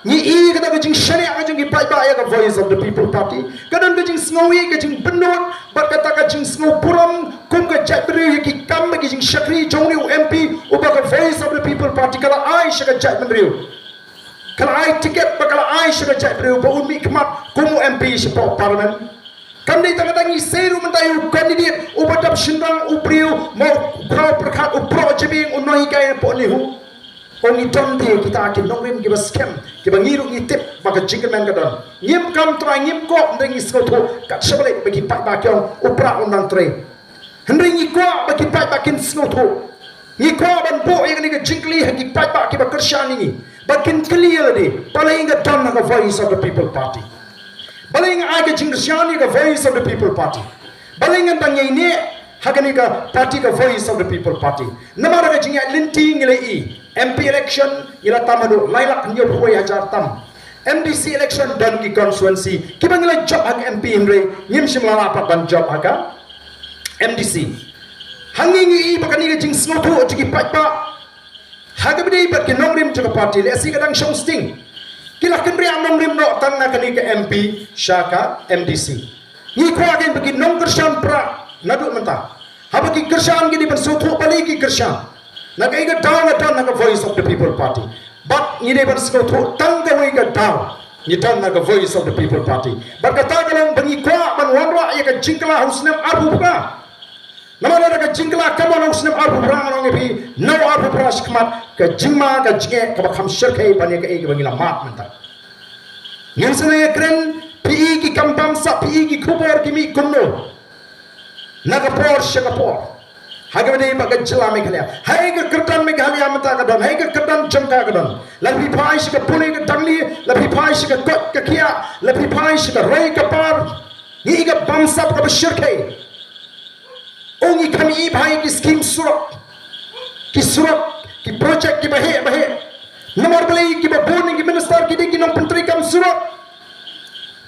ngi ïohi kata ka jingshaniah ka jong ki paidbah ïa ka Voice of the People Party. Ka don ka jingsngew ïa ka jingpynlut bad kata ka jingsngew burom kum ka jaitbynriew ïa ki kam bad ki jingshakri jong une u MP uba ka Voice of the People Party ka la ai sha ka jaitbynriew. Ka la ai tiket bad ka la ai sha ka jaitbynriew ba un mihkhmat kum u MP shapoh Parliament. Kam dei tang kata, ngi sei ruh mynta ïa u candidate uba dap shynrang, u briew, mo, u khraw pyrkhat, u proh jabieng, u nonghikai hapoh NEHU. Ong, ngi don de kita ki nongrim kiba skhem, kiba ngi ruh ngi tip ba ka jingkyrmen ka don. Ngim kam trai, ngim kwah, hynrei ngi sngewthuh, kat shaba leit ba ki paidbah ki ong, u Prah un nang trei. Hynrei ngi kwah ba ki paidbah kin sngewthuh. Ngi kwah ban buh ïa kane ka jingkylli ha ki paidbah kiba kyrshan ïa ngi. Ba kin kylli ïa lade, balei nga don ha ka Voice of the People Party? Balei nga ai ka jingkyrshan ïa ka Voice of the People Party? Balei ngan dang ïaineh ha kane ka party ka Voice of the People Party? Namar ha ka jingïaid lynti ngi la ïohi, MP election ngi la tam haduh lai lak hynñiewphew wei hajar tam. MDC election don ki constituency kiba ngi la jop ha ka MP hynrei ngim shym la lah pat ban jop ha ka MDC. Hangne ngi ïohi ba kane ka jingsngewthuh jong ki paidbah ha kaba ïadei bad ki nongrim jong ka party, lehse ka dang shong sting. Ki la kynriah nongrim noh tang na kane ka MP sha ka MDC. Ngi kwah kein ba ki nongkyrshan Prah naduh mynta, haba ki kyrshan, ki dei ban sngewthuh balei ki kyrshan. Na kaei ka daw nga don ha ka Voice of the People Party? Bad ngi dei ban sngewthuh tang kawei ka daw, ngi don ha ka Voice of the People Party. Bad kata ka long ba ngi kwah ban wanrah ïa ka jingkylla ha u snem arphew phra. Namar lada ka jingkylla kam wan ha u snem arphew phra, nga ong ïa phi, na u arphew phra shakhmat, ka jingma ka jingeh kaba kham shyrkhei ban ïa kaei kaba ngi la mad mynta. Ngin sa ïakren, phi i ki kam bamsap, phi i ki khubor ki mih kumno na ka por sha ka por ha kaba ïadei bad ka jylla Meghalaya. Hei ka kyrdan Meghalaya mynta ka don, hei ka kyrdan jong ka ka don. Lada phi phai sha ka pule ka dangli, lada phi phai sha ka koit ka khiah, lada phi phai sha ka roi ka par, ngi i ka bamsap kaba shyrkhei. Ong, ngi kham i bha ïa ki skim surok, ki surok, ki project kiba heh ba heh. Namar balei? Kiba bun ki minister ki dei ki nongpyntreikam surok.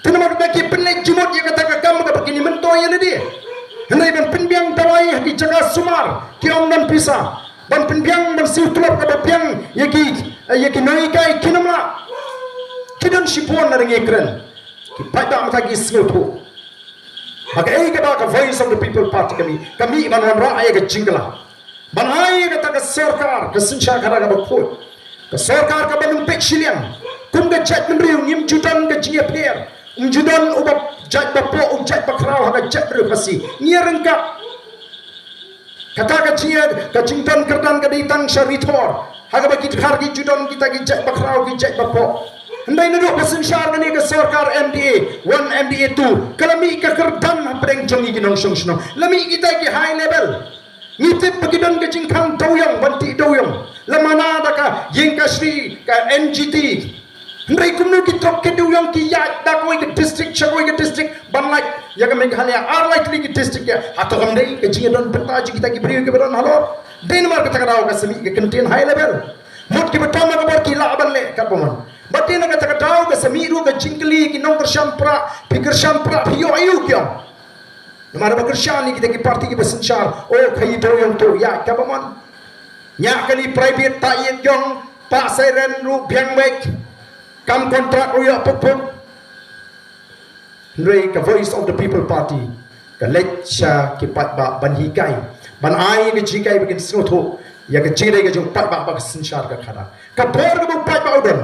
Te namar ba ki pynleit jingmut ïa kata ka kam kaba kin ïa myntoi ïa lade. Hynrei ban pynbiang dawai ha ki jaka sumar ki ym don pisa. Ban pynbiang, ban siew tlot kaba biang ïa ki, ïa ki nonghikai kim lah. Ki don shibun, lada ngi kren, ki paidbah mynta ki sngewthuh. Ha kaei kaba ka Voice of the People Party ka mih, ka mih ban wanrah ïa ka jingkylla, ban ai ïa kata ka sorkar ka synshar khadar kaba khuid, ka sorkar kaba nym peit shiliang. Kum ka jaitbynriew ngim ju don ka jingïapher. Ym ju don uba jait ba poh, u jait ba khraw ha ka jaitbynriew Khasi. Ngi ïaryngkat. Kata ka jing, ka jingdon kyrdan ka dei tang sha rithor, ha kaba ki dkhar ki ju don kita ki jait ba khraw, ki jait ba poh. Hynrei naduh ba synshar kane ka sorkar MDA one, MDA two, ka la mih ka kyrdan hapdeng jong ngi ki nongshong shnong. La mih kita ki high level. Ngi tip ba ki don ka jingkhang dewiong, ban tih dewiong. La mana da ka ïing kashri, ka NGT. Hynrei kumno ki trok ki dewiong, ki ïaid da kawei ka district sha kawei ka district, ban lait ïa ka Meghalaya, ar lai tylli ki district ïa. Hato kam dei ka jingïadon bynta jong kita ki briew kiba don halor? Dei namar kata ka daw ka sa mih ka kyntien high level. Mut kiba don ha ka bor ki lah ban leh katba mon. Bad dei na kata ka daw ka sa mih ruh ka jingkylli ki nongkyrshan Prah, phi kyrshan Prah phi ïoh aïu ki ong. Namar ba kyrshan ïa kita ki party kiba synshar, oh, ka ïa dewiong to ïaid katba mon. Ñiah kali private, ta ïeit jong, pah siren ruh biang beit. Kam kontrak ruh ïoh puk puk. Hynrei ka Voice of the People Party Ka leit sha ki paidbah ban hikai, ban ai ka jinghikai ba kin sngewthuh ïa ka jingdei ka jong u paidbah bad ka synshar ka khadar. Ka bor kaba u paidbah u don,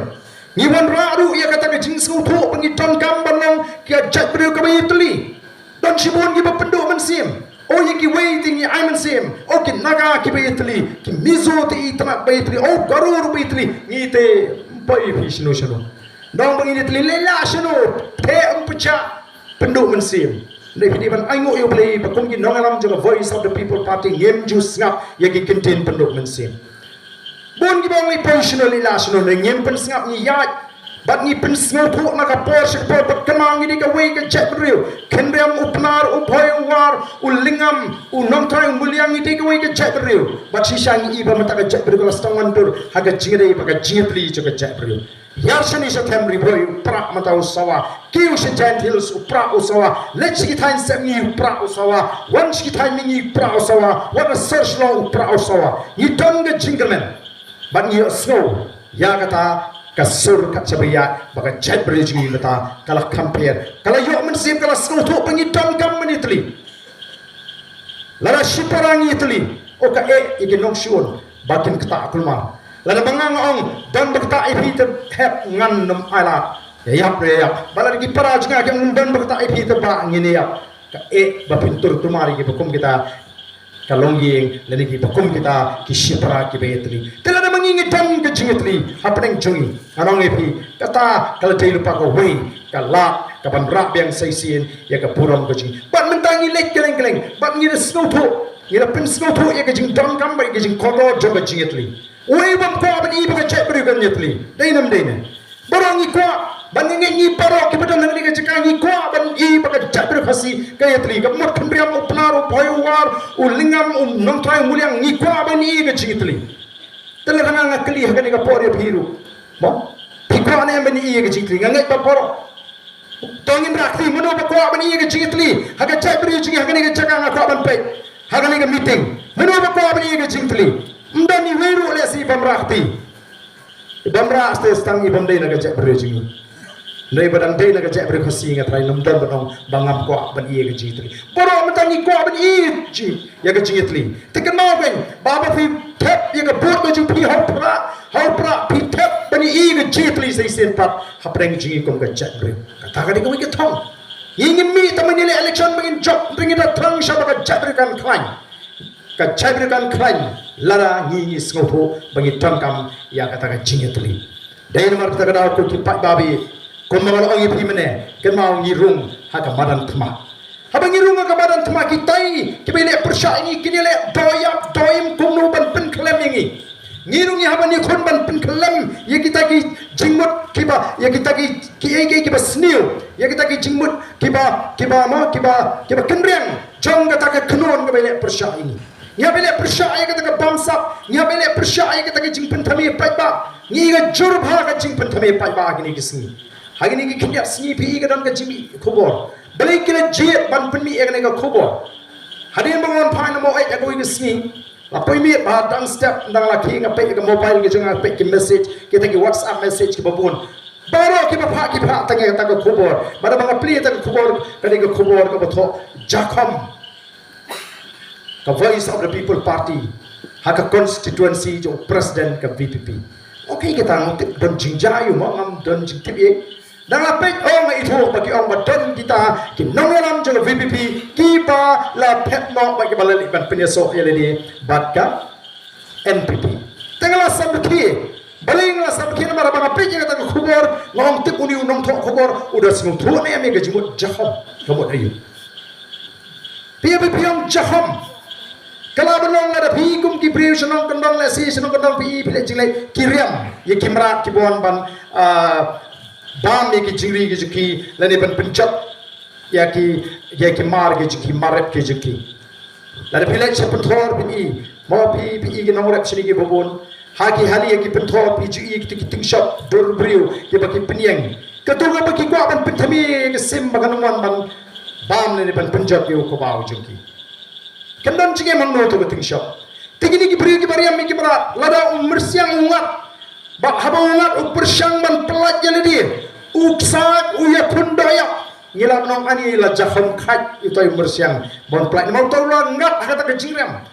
ngi wanrah ruh ïa kata ka jingsngewthuh ba ngi donkam ban long ka jaitbynriew kaba ïatylli. Don shibun kiba pynduh mynsiem. O, ïa kiwei te ngi ai mynsiem. O, ki Naga kiba ïatylli, ki Mizo te itynnad ba ïatylli, o, Garo ruh ba ïatylli. Ngi te ym poi phi shano shano. Nang ba ngin ïatylli, leit lah shano, te ym pyrshah pynduh mynsiem. Hynrei phi dei ban ainguh ïa U Blei ba kum ki nongïalam jong ka Voice of the People Party ngim ju sngap ïa ki kyntien pynduh mynsiem. Bun kiba ong, leit poi shano, leit lah shano, hynrei ngim pynsngap, ngi ïaid bad ngi pynsngewthuh na ka por sha ka por, bad kynmaw ngi dei kawei ka jaitbynriew. Khynriam, u Pnar, u Bhoi, u War, u Lyngngam, u Nongtrai, u Muliang, ngi dei kawei ka jaitbynriew. Bad shisha ngi i ba mynta ka jaitbynriew ka la sdang wandur ha ka jingdei bad ka jingïatylli jong ka jaitbynriew. Ïar shane sha them Ri Bhoi, u prah mynta u sawa. Kiew sha Jaintia Hills, u prah u sawa. Leit sha ki thaiñ Sepngi, u prah u sawa. Wan sha ki thaiñ Mihngi, u prah u sawa. Wan sha Shillong, u prah u sawa. Ngi don ka jingkyrmen bad ngi ïohsngew ïa kata ka sur kat shaba ïaid ba ka jaitbynriew jong ngi mynta ka la compare, ka la ïoh mynsiem, ka la sngewthuh ba ngi donkam ban ïatylli. Lada shipara ngi ïatylli, o, ka eh ïa ki nongshun ba kin ktah kulmar. Lada ma nga nga ong, don ba ktah ïa phi te hep, ngan nym ailad. Ïa ïap, ïa ïap. Bad lada ki para jong nga ki ong, don ba ktah ïa phi te bah, ngin ïa ïap. Ka eh ba phin tur kulmar ïa kiba kum kita ka longïing lane kiba kum kita ki shipara kiba ïatylli. Te lada ma ngi ngi don ka jingïatylli hapdeng jong ngi, ngan ong ïa phi, kata ka la dei lypa kawei ka lad kaban rah biang sa shisien ïa ka burom ka jong ngi. Bad mynta ngi leit kylleng kylleng bad ngi da sngewthuh, ngi da pynsngewthuh ïa ka jingdonkam bad ïa ka jingkordor jong ka jingïatylli. Uei bym kwah ban i ba ka jaitbynriew kan ïatylli? Dei ne ym dei ne? Baroh ngi kwah, ban ngi, ngi baroh kiba don ha kane ka jaka ngi kwah ban i ba ka jaitbynriew Khasi ka ïatylli. Ka mut Khynriam, u Pnar, u Bhoi, u War, u Lyngngam, u Nongtrai, u Muliang, ngi kwah ban i ka jingïatylli. Te lada nga nga kylli ha kane ka por ïa phi ruh, mo, phi kwah ne em ban i ka jingïatylli? Nga ngeit ba baroh. To ngin rah kti, mano ba kwah ban i ka jingïatylli ha ka jaitbynriew jong ngi ha kane ka jaka? Nga kwah ban peit ha kane ka meeting, mano ba kwah ban i ka jingïatylli? Ym don iwei ruh lehse bym rah kti. Bym rah, te tang i bym dei na ka jaitbynriew jong ngi. Hynrei ba dang dei na ka jaitbynriew Khasi, nga trai nym don ban ong ba ngam kwah ban i ka jingïatylli. Baroh mynta ngi kwah ban i jing, ïa ka jingïatylli. Te kynmaw kein ba haba phi thep ïa ka vote ka jong phi ha u prah, ha u prah phi thep ban i ka jingïatylli sa shisien pat hapdeng jong ngi kum ka jaitbynriew. Kata ka dei kawei ka thong. Ngi ngim mih tang ban ïaleh election ba ngin jop, hynrei ngi da thrang shwa ba ka jaitbynriew kan khlaiñ. Ka jaitbynriew kan khlaiñ lada ngi ngi sngewthuh ba ngi donkam ïa kata ka jingïatylli. Dei namar kata ka daw ko ki paidbah, kumba nga la ong ïa phi mynne, kynmaw ngi rung ha ka madan thma. Haba ngi rung ha ka madan thma, kitai kiba ïaleh pyrshah ïa ngi kin ïaleh doh ïap doh im kumno ban pynkhlem ïa ngi. Ngi rung ïa haba ngi khun ban pynkhlem ïa kita ki jingmut kiba, ïa kita ki, ki, ki, kiba sniew, ïa kita ki jingmut kiba, kiba ma, kiba, kiba kynriang jong kata ka kynhun kaba ïaleh pyrshah ïa ngi. Ngi hap ïaleh pyrshah ïa kata ka bamsap, ngi hap ïaleh pyrshah ïa kata ka jingpynthame paidbah. Ngi ka jur bha ka jingpynthame paidbah ha kine ki sngi. Ha kine ki khyndiat sngi phi i ka don ka jingmih khubor. Balei ki la jied ban pynmih ïa kane ka khubor? Hadien ba nga wan phai na Maweit ha kawei ka sngi, la poi miet bha dang step, dang la khie nga peit ïa ka mobile ka jong nga, peit ki message, kita ki WhatsApp message kiba bun. Baroh kiba phah ki phah tang ïa kata ka khubor. Bad haba nga plie ïa kata ka khubor, ka dei ka khubor kaba thoh jakhom ka Voice of the People Party ha ka constituency jong u president ka V P P. Okay, kita ngam tip, don jingjia ïa u, ma ngam don jingtip ïa. Dang la peit, oh, nga ithuh ba ki ong ba don kita ki nongïalam jong ka V P P kiba la phet noh bad kiba la leit ban pynïasoh ïa lade bad ka N P P. Te nga la sngewthuh. Balei nga la sngewthuh? Namar ba nga peit ïa kata ka khubor, nga ong tip une u nongthoh khubor u da sngewthuh ne em ïa ka jingmut jakhom ka mut aïu. Phi ïa phi ong jakhom. Ka lah ban long lada phi kum ki briew shnong kyndong, lehse shnong kyndong phi, phi leh jingleh ki riam ïa ki mrad kiba wan ban, ah, bam ïa ki jingri ki jong ki lane ban pynjot ïa ki, ïa ki mar ki jong ki, mar rep ki jong ki. Lada phi leit sha Pynthor phin i, mo, phi, phi i ki nongrep shane kiba bun. Ha ki hali ïa ki Pynthor phi ju i ki, ki tyngshop dur briew kiba ki pynïeng. Kato kaba ki kwah ban pynthame ïa ka sim ba kan wan ban bam lane ban pynjot ïa u kbaw jong ki. Kan don jingim hangno to ka tyngshop. Te kine ki briew kiba riam ïa ki mrad, lada u myrsiang u ngat, ba haba u ngat u pyrshang ban pyllait ïa lade, u ksaid u ïakhun doh ïap. Ngi la nong ani la jakhom khat ito i mersiang bon plak ngi mau tau la ngat ha kata ka jingrem.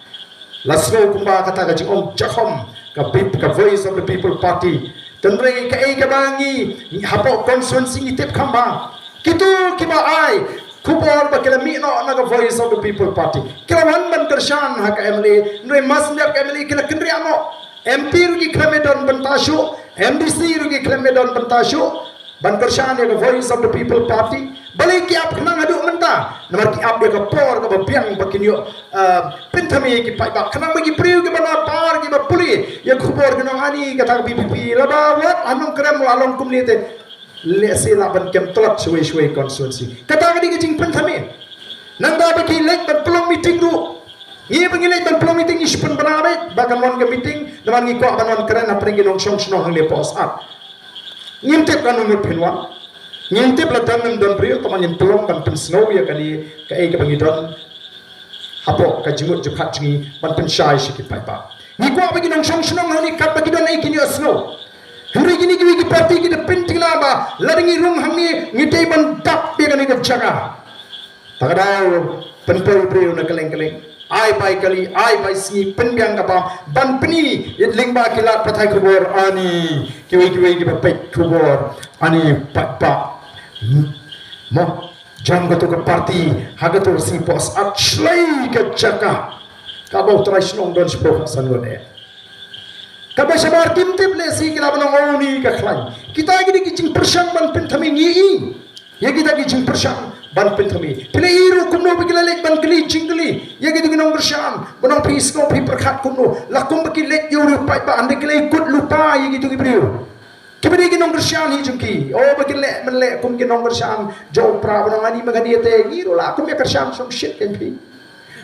La sngew kumba kata ka jingong jakhom ka pip ka Voice of the People Party. Tynrai ka ei ka ba ngi hapoh constituency ngi tip kham ba kitu kiba ai khubor ba ki la mih noh na ka Voice of the People Party ki la wan ban kyrshan ha ka M L A. Nrai mas nep ka M L A ki la kynriah noh. M P ruh ki khlem don bynta shuh, M D C ruh ki khlem don bynta shuh. Ban kyrshan ïa ka Voice of the People Party. Balei ki ap khnang haduh mynta? Namar ki ap ïa ka por kaba biang ba kin ïoh, ah, pynthame ïa ki paidbah. Khnang ba ki briew kiba na bar kiba pule ïa ka khubor ki nong ani kata ka V P P la ba wat ha Nongkrem la long kumne te. Lehse lah ban kem tlot shwei shwei constituency. Kata ka dei ka jingpynthame. Nangta ba ki leit ban pynlong meeting ruh. Ngi ba ngi leit ban pynlong meeting ngi shu pynbna beit ba kan wan ka meeting namar ngi kwah ban wan kren hapdeng ki nongshong shnong hangne Pohsat. Ngim tip kano ngut phin wan. Ngim tip la don ym don briew, tangba ngin pynlong ban pynsngew ïa kane kaei kaba ngi don hapoh ka jingmut jingpyrkhat jong ngi ban pynshai sha ki paidbah. Ngi kwah ba ki nongshong shnong hangne katba ki don ei kin ïohsngew. Hynrei kine kiwei ki party ki da pynthikna ba lada ngi rung hangne ngi dei ban dap ïa kane ka jaka. Ta ka daw pynpoi briew na kylleng kylleng. Ai bai kali, ai bai sngi, pynbiang ka bam ban pyni ïa lyngba ki lad pathai khubor ani kiwei kiwei kiba peit khubor ani paidbah. Mo jong kato ka party ha kato ka sngi Pohsat shlei ka jaka kaba u trai shnong don shiphew san ngut eh. Kaba shabar kim tip lehse ki la ban ong, oh, ni ka khlaiñ. Kita ki dei ki jingpyrshang ban pynthame ngi i. Ïa kita ki jingpyrshang ban pynthame. Phi la i ruh kumno ba ki la leit ban kylli jingkylli ïa kita ki nongkyrshan. Ban ong phi sngew phi pyrkhat kumno. La kumba ki leit ïa u riew paidbah hynrei ki la i kut lypa ïa kita ki briew. Kiba dei ki nongkyrshan hi jong ki. Oh, ba ki leh men leh kum ki nongkyrshan jong pra ban ong ani ma kane te ngi ruh la kum ïa kyrshan shongshit kein phi.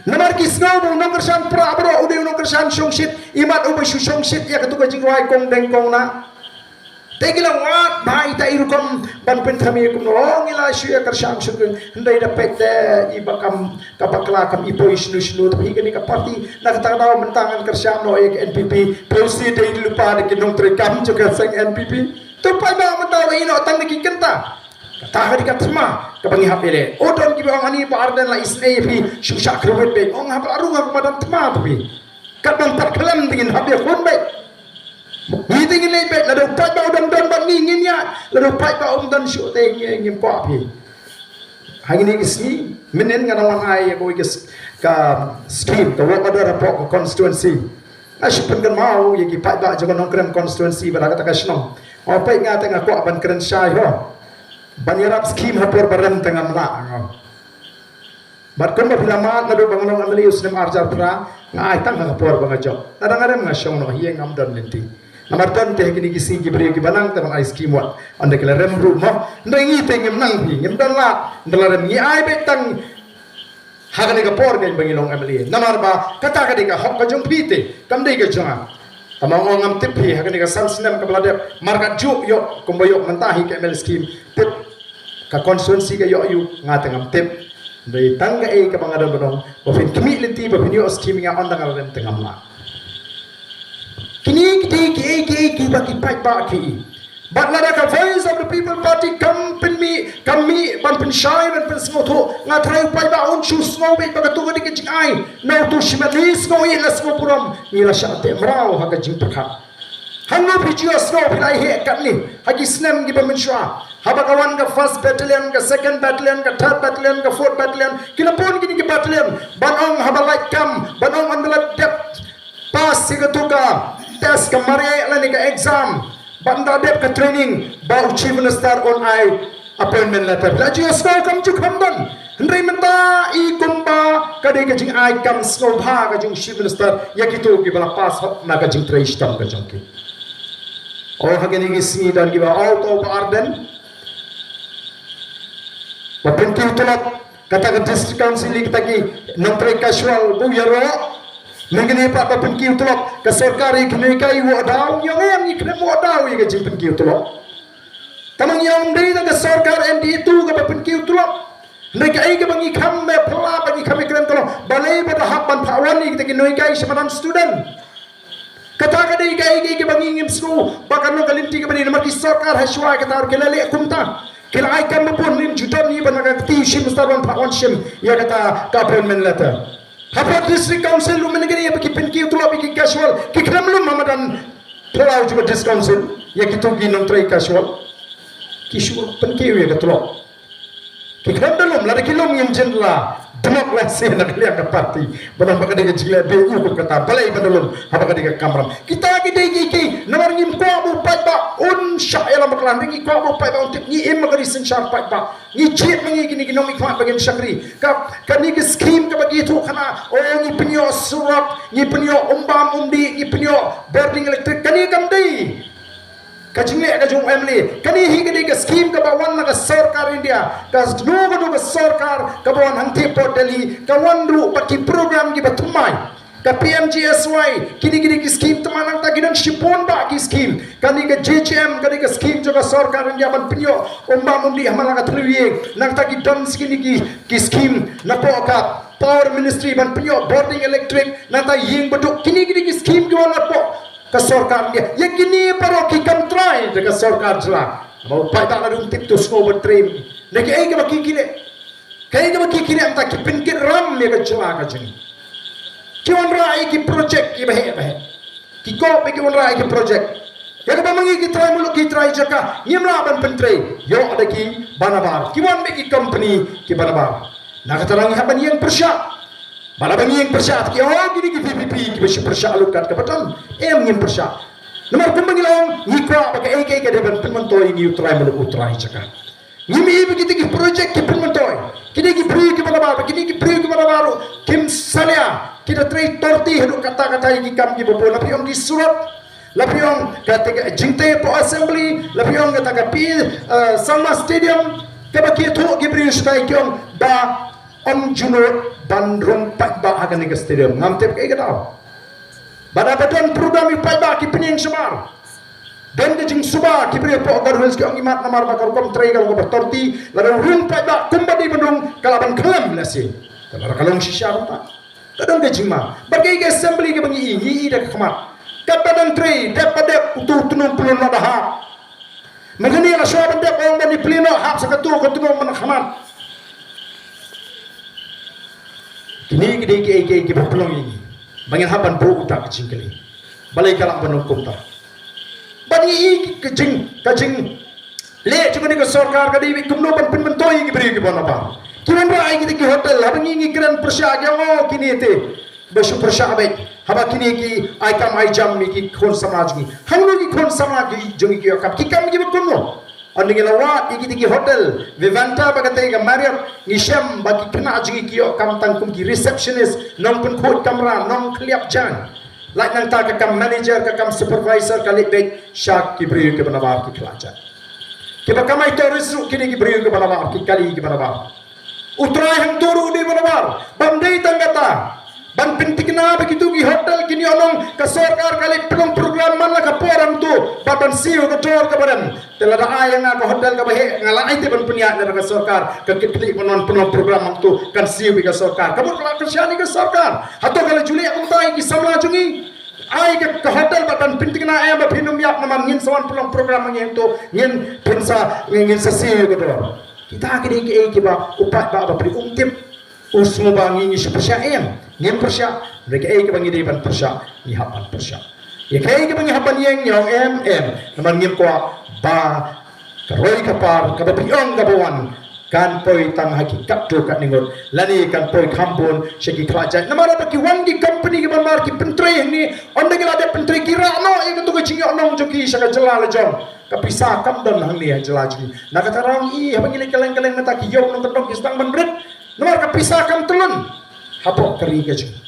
Namar ki sngew ba u nongkyrshan pra baroh u dei u nongkyrshan shongshit, imat uba shu shongshit ïa katu ka jingrwai kong deng kong nah. Te ki la wad bha ita i rukom ban pynthame kumno, oh, ngi la shu ïa kyrshan shongshit, hynrei da peit te i ba kam ka bakla kam i poi shnu shnu, te phi kane ka party na kata ka daw mynta ngan kyrshan noh ïa ka N P P, phi shu dei lypa da ki nongtrei kam jong ka seng N P P. To paidbah mynta la ïeh noh tang da ki kynta. Kata ka dei ka thma kaba ngi hap ïaleh. Oh, don kiba ong ani Bah Ardent la isynei ïa phi, shu shah kyrwit beit. Ong haba la rung ha ka madan thma phi. Katba ngi pat khlem te ngin hap ïakhun beit. Ngi te ngin leit beit, lada u paidbah u don don bad ngi ngin ïaid, lada u paidbah um don shuh te ngi ngim kwah phi. Hangne ki sngi mynnin nga dang wan ai ïa kawei ka s-, ka scheme, ka work order hapoh ka constituency. Nga shu pynkynmaw ïa ki paidbah jong ka Nongkrem constituency bad ha kata ka shnong. Nga ong peit nga te nga kwah ban kren shai ho. Ban ïarap skim ha por ba rem te ngam lah, nga ong. Bad kumba phi la mad naduh ba nga long M L A u snem ar hajar phra, nga ai tang ha ka por ba nga jop. Lada nga rem nga shong noh hi, ngam don lynti. Namar don te ha kine ki sngi ki briew kiba nang te ban ai skim wat. Ynda ki la rem ruh mo. Hynrei ngi te ngim nang phi, ngim don lad. Ynda la rem ngi ai beit tang ha kane ka por kein ba ngi long M L A. Namar ba kata ka dei ka hok ka jong phi te, kam dei ka jong nga. Tangba nga ngam tip phi ha kane ka san snem kaba la dep. Markat juh ïoh kumba ïoh mynta hi ka M L A scheme. Tip ka constituency ka ïoh ïa u nga te ngam tip. Dei tang kaei kaba nga don ba dong ba phin khmih lynti ba phin ïoh scheme ïa nga, ynda nga la rem te ngam lah. Kine ki dei kiei kiei kiba ki paidbah ki i. Bad lada ka Voice of the People Party kam pynmih, kam mih ban pynshai ban pynsngewthuh, nga tharai u paidbah un shu sngew beit ba katu ka dei ka jingai na utu u shimet. Ngi sngew ïeit, la sngew burom, ngi la shah teh mraw ha ka jingpyrkhat. Hangno phi ju ïohsngew phi la ïehnoh katne ha ki snem kiba mynshuwa, haba ka wan ka first battalion, ka second battalion, ka third battalion, ka fourth battalion, ki la bun kine ki battalion ban ong haba lait kam, ban ong ynda la dep pass ïa katu ka test, ka mareh lane ka exam, bad ynda dep ka training ba u Chief Minister un ai appointment letter. La ju ïohsngew kam ju kham don. Hynrei mynta i kumba ka dei ka jingai kam sngewbha ka jong u Chief Minister ïa kito kiba la pass hok na ka jingtrei shitom ka jong ki. O ha kine ki sngi don kiba ong to Bah Ardent ba pynkiew tulop. Kata ka district council ïa kita ki nongtrei casual ba u ïaroh. Mynta kine pat ba pynkiew tulop ka sorkar ïa ki nonghikai, wad daw ïa ngi, ïa ngi khlem wad daw ïa ka jingpynkiew tulop. Tang ïa ym dei da ka sorkar M D A tu kaba pynkiew tulop. Hynrei kaei kaba ngi kham phylla, ba ngi kham kren ka long balei ba da hap ban phah wan ïa kita ki nonghikai sha madan student. Kata ka dei kaei kaei kaba ngi ngim sngew ba kan long ka lynti kaba dei, namar ki sorkar ha shuwa kata ruh ki la leh kumta. Ki la ai kam ba bun, ym ju don hi ba na ka kti u Chief Minister ban phah wan shim ïa kata ka appointment letter. Hapoh District Council ruh mynne ka dei ba ki pynkiew tulop ïa ki casual, ki khlem lum ha madan phyllaw jong ka District Council ïa kito ki nongtrei casual. Ki shu pynkiew ïa ka tulop. Ki khlem da lum, lada ki lum ngin jin la dmok lehse na ka liang ka party. Ba nang ba ka dei ka jingleh beh ïa u kum kata, balei ban da lum haba ka dei ka kamram. Kita ki dei kiei kiei, namar ngim kwah ba u paidbah un shah ïalam bakla, ngi kwah ba u paidbah un tip, ngi im ha ka ri synshar paidbah. Ngi jied ma ngi kine ki nongmihkhmat ba ngin shakri. Ka, kane ka scheme kaba ki ïathuh khana, oh, ngi pynïoh surok, ngi pynïoh umbam umdih, ngi pynïoh bording electric, kane kam dei ka jingleh ka jong u M L A. Kane hi ka dei ka scheme kaba wan na ka sorkar India. Kano kano ka sorkar kaba wan hangtei hapoh Delhi, ka wan ruh bad ki program kiba thymmai. Ka P M G S Y, kine, kine ki scheme thymmai, nangta ki don shibun bah ki scheme. Kane ka J J M, kane ka scheme jong ka sorkar India ban pynïoh umbam umdih ha man la ka thliew ïing. Nangta ki don sa kine ki, ki scheme napoh ka Power Ministry ban pynïoh bording electric, nangta ïing baduk, kine, kine ki scheme ki wan napoh ka sorkar India. Ïa kine baroh ki kam trai da ka sorkar jylla. Ba u paidbah lada um tip to sngew ban trei. Na kiei kaba ki, ki leh. Kaei kaba ki, ki leh, nangta ki pynkit ram ïa ka jylla ka jong ngi. Ki wanrah ïa ki project kiba heh ba heh. Ki kop ïa ki wanrah ïa ki project. Ïa kaba ma ngi ki trai muluk ki trai jaka, ngim lah ban pyntrei. Ïoh da kiba nabar. Ki wan beit ki company kiba nabar. Na kata ngi hap ban ïeng pyrshah. Bad haba ngi ïeng pyrshah, ki, oh, kine ki V P P kiba shu pyrshah lut kat kaba don. Em, ngim pyrshah. Namar kumba ngi la ong, ngi kwah ba kaei kaei ka dei ban pynmyntoi ïa ngi u trai muluk u trai jaka. Ngim i ba kita ki project ki pynmyntoi. Kine ki briew kiba nabar, kine ki briew kiba nabar ruh kim salia. Ki da trei torti haduh katta katta ïa ki kam kiba bun. La phi ong ki surok, la phi ong kata ka jingtei hapoh assembly, la phi ong kata ka P, eh, Sangma Stadium, kaba ki ïathuh ki briew shatai ki ong ba ym ju nud ban rung paidbah ha kane ka stadium. Ngam tip kaei ka daw. Bad haba don program ïa u paidbah ki pynïeng shabar. Don ka jingsuba ki briew hapoh Garo Hills ki ong imat namar ba ka rukom trei ka long kaba torti, lada rung paidbah kumba dei ban rung ka lah ban khlem lehse. Te lada ka long shisha kumta, ka don ka jingma. Bad kaei ka assembly kaba ngi i, ngi i da ka khmat. Katba dang trei, dep ba dep, utu u tnum pyllun la da hap. Mynta ngi la shuwa ban dep, ong ban ïa plie noh, hap sa katu ka tnum ban khmat. Kine ki dei kiei kiei kiba pynlong ïa ngi ba ngin hap ban buh uta ka jingkylli. Balei ka lah ban long kumta? Ba ngi i ka jing, ka jingleh jong kane ka sorkar ka dei beit kumno ban pynmyntoi ïa ki briew kiba nabar. Ki wanrah ïa kita ki hotel, haba ngi, ngi kren pyrshah ki ong, oh, kine te ba shu pyrshah beit. Haba kine ki ai kam ai jam ïa ki khun samla jong ngi. Hangno ki khun samla ki jong ngi ki ïoh kam? Ki kam kiba kumno? Ynda ngi la wad ïa kita ki hotel, Vivanta bad kata ka Marriott, ngi shem ba ki khynnah jong ngi ki ïoh kam tang kum ki receptionist, nongpynkhuid kamra, nongkhylliap jaiñ. Lait nangta ka kam manager, ka kam supervisor ka leit beit sha ki briew kiba nabar, ki khlad jaiñ. Kiba kamai tourist ruh kine ki briew kiba nabar, ki kali kiba nabar. U trai hangto ruh u dei ba nabar. Bym dei tang kata, ban pynthikna ba kito ki hotel kin ïoh nong, ka sorkar ka leit pynlong program man la ka por hangto bad ban siew ka dor kaba rem. Te lada ai ïa nga ka hotel kaba heh, nga lah aiti ban pynïaid na ka sorkar, ka kit khlieh ban wan pynlong program hangto, kan siew ïa ka sorkar. Ka mut ka la kyrshan ïa ka sorkar. Hato ka la ju leh kumta ïa ki samla jong ngi? Ai ka, ka hotel bad ban pynthikna em ba phin ym ïap namar ngin sa wan pynlong program ma ngi hangto, ngin, phin sa, ngin, ngin sa siew ïa ka dor. Kita ki dei kiei kiba u paidbah ba phi um tip. U sngew ba ngi, ngi shu pyrshah, em, ngim pyrshah. Hynrei kaei kaba ngi dei ban pyrshah, ngi hap ban pyrshah. Ïa kaei kaba ngi hap ban ïeng, ngi ong em, em. Namar ngim kwah ba ka roi ka par kaba phi ong kaba wan kan poi tang ha ki katto katne ngut, lane kan poi kham bun sha ki khlad jait. Namar haba ki wan ki company kiba nabar ki pyntrei hangne, ynda ki la dep pyntrei ki rah noh ïa kato ka jingïoh nong jong ki sha ka jylla la jong. Ka pisa kam don hangne ha jylla jong ngi. Na kata ka daw ngi i haba ngi leit kylleng kylleng mynta ki ïew nongkyndong ki sdang ban rit. Namar ka pisa kam tyllun hapoh ka ri ka jong ngi.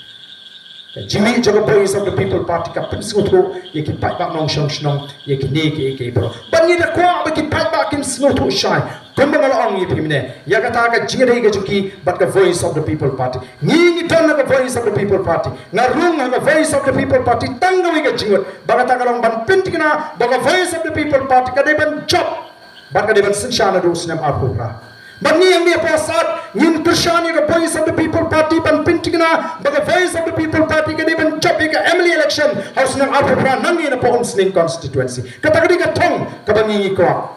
Ka jingmih jong ka Voice of the People Party ka pynsngewthuh ïa ki paidbah nongshong shnong ïa kine kiei kiei baroh. Bad ngi da kwah ba ki paidbah kin sngewthuh shai. Kumba nga la ong ïa phi mynne, ïa kata ka jingïadei ka jong ki bad ka Voice of the People Party. Ngi, ngi don ha ka Voice of the People Party. Nga rung ha ka Voice of the People Party tang kawei ka jingmut. Ba kata ka long ban pynthikna ba ka Voice of the People Party ka dei ban jop bad ka dei ban synshar naduh u snem arphew phra. Bad ngi hangne hapoh South ngin kyrshan ïa ka Voice of the People Party ban pynthikna ba ka Voice of the People Party ka dei ban jop ïa ka M L A election ha u snem arphew phra nangne napoh Umsning constituency. Kata ka dei ka thong kaba ngi, ngi kwah.